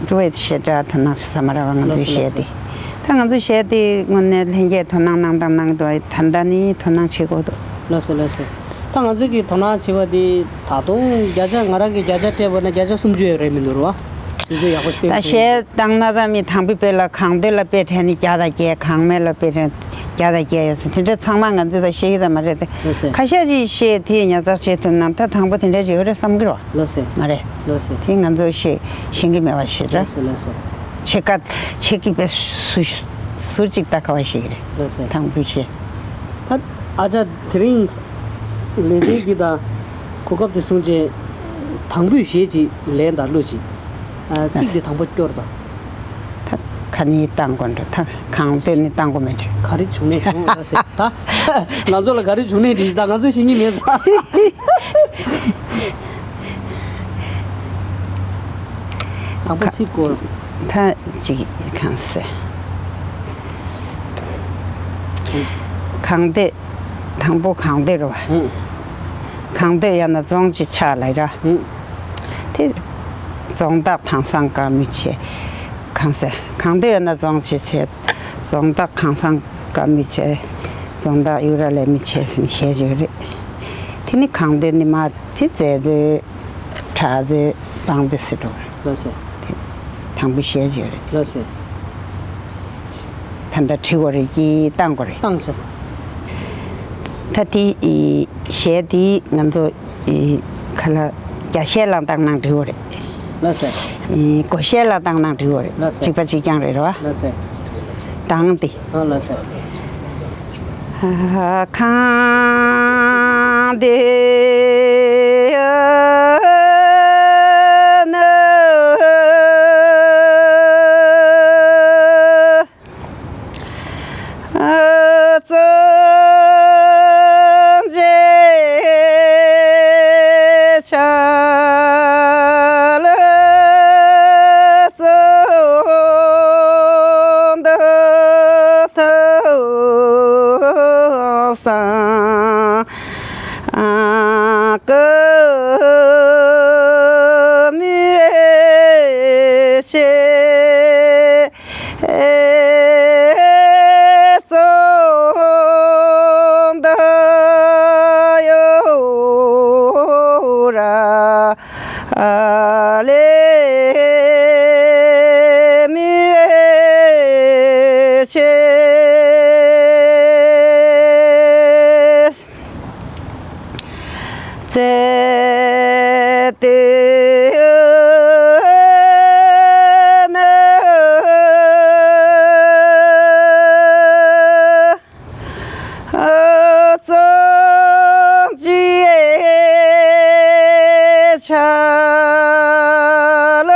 འགྲོ་བའི་ཞེ་དྲག་དོ་སྣང་བྱེད་ས་མ་རག་པ་ང་ཚོའི་གཞས་དེ། ད་ང་ཚོའི་གཞས་དེ་དངོས་གནས་ལྷན་རྒྱས་དོ་སྣང་གནང་དང་གནང་འདུག་ད་ལྟ་ནི་དོ་སྣང་བྱེད་དགོས་འདུག་ལགས་སོ་ལགས་སོ། ད་ང་ཚོས་ཀྱི་དོ་སྣང་བྱེད་པ་དེ་ད་དུང་བརྒྱ་ཆ་ང་རང་གིས་བརྒྱ་ཆ་སྤྲད་པ་ན་བརྒྱ་ཆ་སུམ་ཅུ་ཡོད་རེད་མི་འདུག་རེད་བ། དེ་ཚོ་ཡག་པོ་ཞིག་ད་བསྟན་གཞས་བཏང་ན་ད་མི་དང་པོའི་དཔེ་ལ་གང་འདོད་ལ་དཔེ་དྲན་ནས་བརྒྱ་དང་བརྒྱད། གང་མེད་ལ་དཔེ་དྲན་བརྒྱ་དང་བརྒྱད་ཡོད་ཟེར། དེ་འདྲ་ཚང་མ་ང་ཚོས་ད་ཤེས་ཀྱི་ད་མ་རེད་དེ། ལགས་སོ། ཁ་ཤས་ཅིག་ཤེས་དེ་ཉར་ཚགས་བྱེད་ཐུབ་ན་ད་དང་པོ་དེ་འདྲ་ཅིག་ཡོད་རེད་བསམ་གྱི་རེད་བ། ལགས་སོ། མ་རེད། ལགས་སོ། དེ་ང་ཚོ་ཤེས་ཤེས་ཀྱི་མེད་པ་ཞིག་རེད། ལགས་སོ་ལགས་སོ། ཆེ་ཀ་ཆེ་ཀི་པའི་ཟུར་ཟུར་ཅིག་ལྟ་ཁ་བ་ཞིག་རེད། ལགས་སོ། དང་པོ་ཤེས། ད་ཨ་ཅག་དེ་རིང་ལེ་ཚན་འདི་དང་གོ་སྐབས་དེ་བཟུང་རྗེས་དང་པོའི་གཞས་ཅིག་ལེན་དང་གླུ་ཅིག་ཨ། ཚིག་དེ་དང་པོ་སྐྱོར་དང་། ད་ག་ནས་བཏང་དགོས་འགྲོ། ད་གང་འདོད་ནས་བཏང་དགོས་མེད་འགྲོ། ག་རེ་བྱུང་ནས་བྱུང་ལ་ཟེར་ད། ང་ཚོ་ལ་ག་རེ་བྱུང་ནས་འདི་ད་ང་ཚོས་ཤེས་ཀྱི་མེད་ཙང་། དང་པོ་ཚིག་སྐོར། ད་ཅིག་གང་ཟེར། གང་འདོད། དང་པོ་གང་འདོད་རེད་བ། ཧུམ། གང་འདོད་ཡོད་ན་རྫོང་གཅིག་ཆགས་ལ་ར། ཧུམ། དེ་རྫོང་བདག་དེང་སང་དགའ་མི་བྱེད། གང་ཟེར། གང་འདོད་ཡོད་ན་རྫོང་གཅིག་བྱེད། རྫོང་བདག་དེང་སང་དགའ་མི་བྱེད། རྫོང་བདག་གཡུ་རལ་ལེན་མི་བྱེད་ཟེར་ནས་བཤད་ཀྱི་ཡོད་རེད། དེ་ནི་གང་འདོད་ནི་མ་དེ་མཛེས་འདོད། གྲགས་འདོད། སྤང་འདོད་ཟེར་འགྲོ་རེད། ལགས་སོ། དེ་དང་པོ་བཤད་ཀྱི་ཡོད་རེད། ལགས་སོ། ད་ལྟ་བྲིས་དགོས་རེད་ཀྱི་བཏང་དགོས་རེད། བཏང་ཟེར། ད་དེ་གཞས་དེ་ང་ཚོ་ག་ལ་རྒྱ་གཞས་ལ་བཏང་ན་འགྲིག་གི་རེད། ལགས་སོ། སྒོ་གཞས་ལ་བཏང་ན་འགྲིག་གི་རེད། ལགས་སོ། གཅིག་པ་གཅིག་རྐྱང་རེད་རོ། ལགས་སོ། གདངས་དེ། ཨ་ལགས་སོ། གང་འདོད་ཡོད་ན། རྫོང་གཅིག་ཆགས་ལ་གསུང་དུ་ཐུགས་བསམ་ཀུ་མི་ཆེ། སོང་ད་ཡོད་ར་ལེ་མི་ཆེ། བཙལ་དུས་ནི་རྫོང་གཅིག་ཆགས་ལ་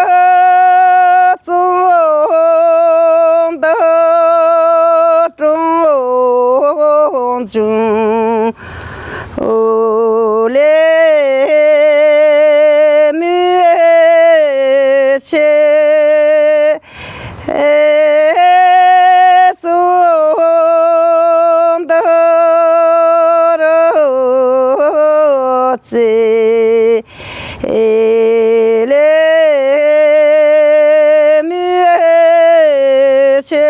རྫོང་དང་གྲོང་ཆུང་ལས་མི་ཆེ། རྫོང་དང་རོ་ཙེ་ལས་མི་ཆེ།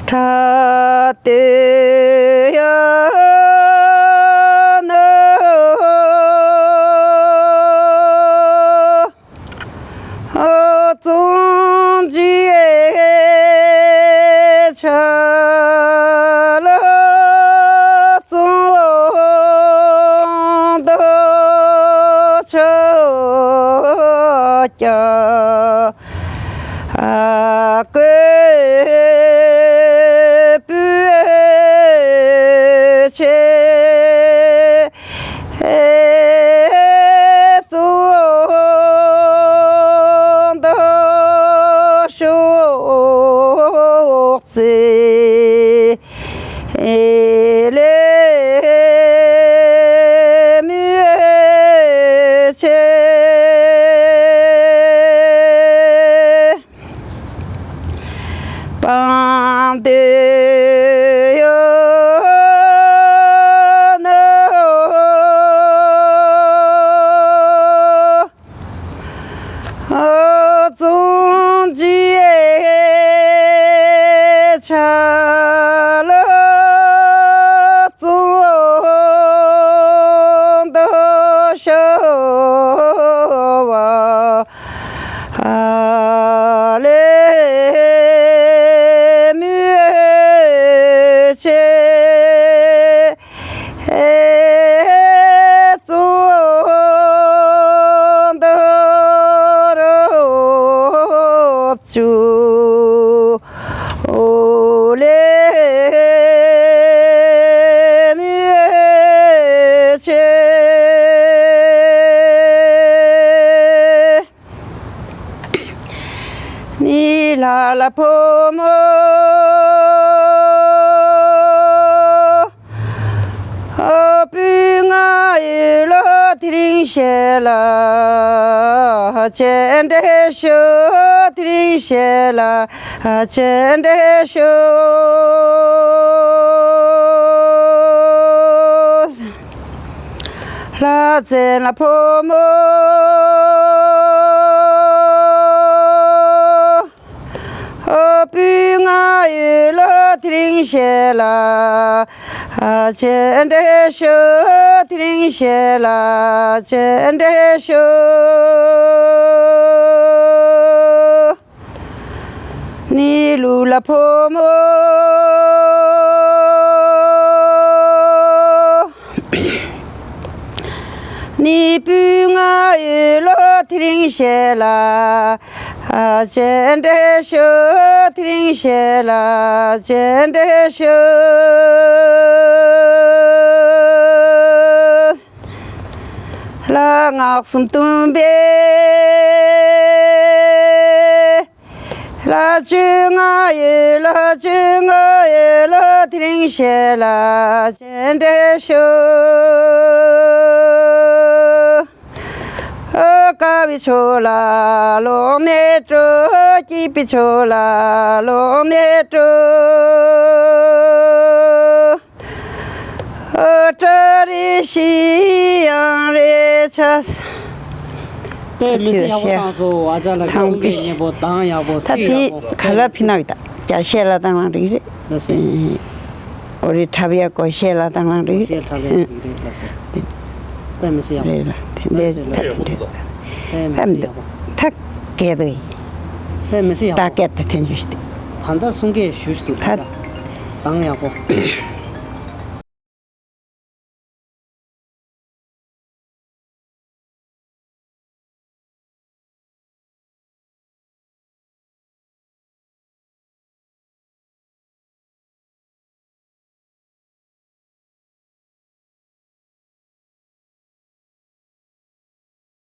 ཁྲ་ཏོ་ཡ་ནི་རྫོང་གཅིག་ཆགས་ལ་རྫོང་དང་ཆ་རྒྱ་ཨ་ཀོས་པུའེ་ཆེ། རྫོང་དང་ཤོག་རྩེ་ལས་མི་ཆེ། འདོད་ཡོད་ནོ། ཙོང་ཅི་ཆ་ལ་ཙོང་དུ་ཤོ་བ། ལེ་མུ་ཆེ་ཙོང་དུ་རོབ་ཅུ། ལེ་མུ་ཆེ། ནི་ལ་ལ་ཕོ་མོ། ཨ་བུ་ང་ཡོད་ལ་དེ་རིང་བཤད་ལ། ཅི་འདྲ་ཤོ་དེ་རིང་བཤད་ལ། ཅི་འདྲ་ཤོ། ལྷ་བཙན་ལ་ཕོ་མོ། ཨ་བུ་ང་ཡོད་ལ་དེ་རིང་བཤད་ལ། ཅི་འདྲ་ཤོ་དེ་རིང་བཤད་ལ། ཅི་འདྲ་ཤོ། ནི་ལུ་ལ་ཕོ་མོ། ནི་བུ་ང་ཡོད་ལ་དེ་རིང་བཤད་ལ། ཅི་འདྲ་ཤོ་དེ་རིང་བཤད་ལ། ཅི་འདྲ་ཤོ། ལ་སྔགས་གསུམ་འདོན་པའི། ལ་ཅི་ང་ཡོད་ལ་ཅི་ང་ཡོད་ལ་དེ་རིང་བཤད་ལ། ཅི་འདྲ་ཤོ། ཨ་དཀའ་བའི་ཆོས་ལ་ལོག་ནས་སྤྲོ། སྐྱིད་པའི་ཆོས་ལ་ལོག་ནས་སྤྲོ། ཨ་བཀྲ་རེ་ཤིས་གཡང་རེ་ཆ། དཔེ་མི་སྲིད་ཡག་པོ་བཏང་སོང་། ཨ་ཅག་ལ་སྐད་ཡིག་སྙན་པོ། གདངས་ཡག་པོ། ད་ཚིག་དེ་ཡག་པོ། ག་ལ་ཕི་ན་གི་ད་རྒྱ་བཤད་ལ་བཏང་ལ་རིག་རེད། ལགས་སོ། ཨོ་རི་འཁྲབ་ཡག་གོ་བཤད་ལ་བཏང་ལ་རིག་རེད། བཤད་འཁྲབ་ཡག་རིག་རེད། ལགས་སོ། དཔེ་མི་སྲིད་ཡག་པོ། རེད་ལ་དེ་འདྲའི་ལགས་སོ། ད་དེ་འདྲའི་དཔེ་མི་སྲིད་ཡག་པོ། ད་གལ་དུ་ཡིན། དཔེ་མི་སྲིད་ཡག་པོ། ད་སྐད་དེ་འཐེན་རྒྱུ་ཞིག་དེ། ད་ལྟ་གསུང་སྐད་ཞུ་ཞིག་འདུག་ད་གདངས་ཡག་པོ།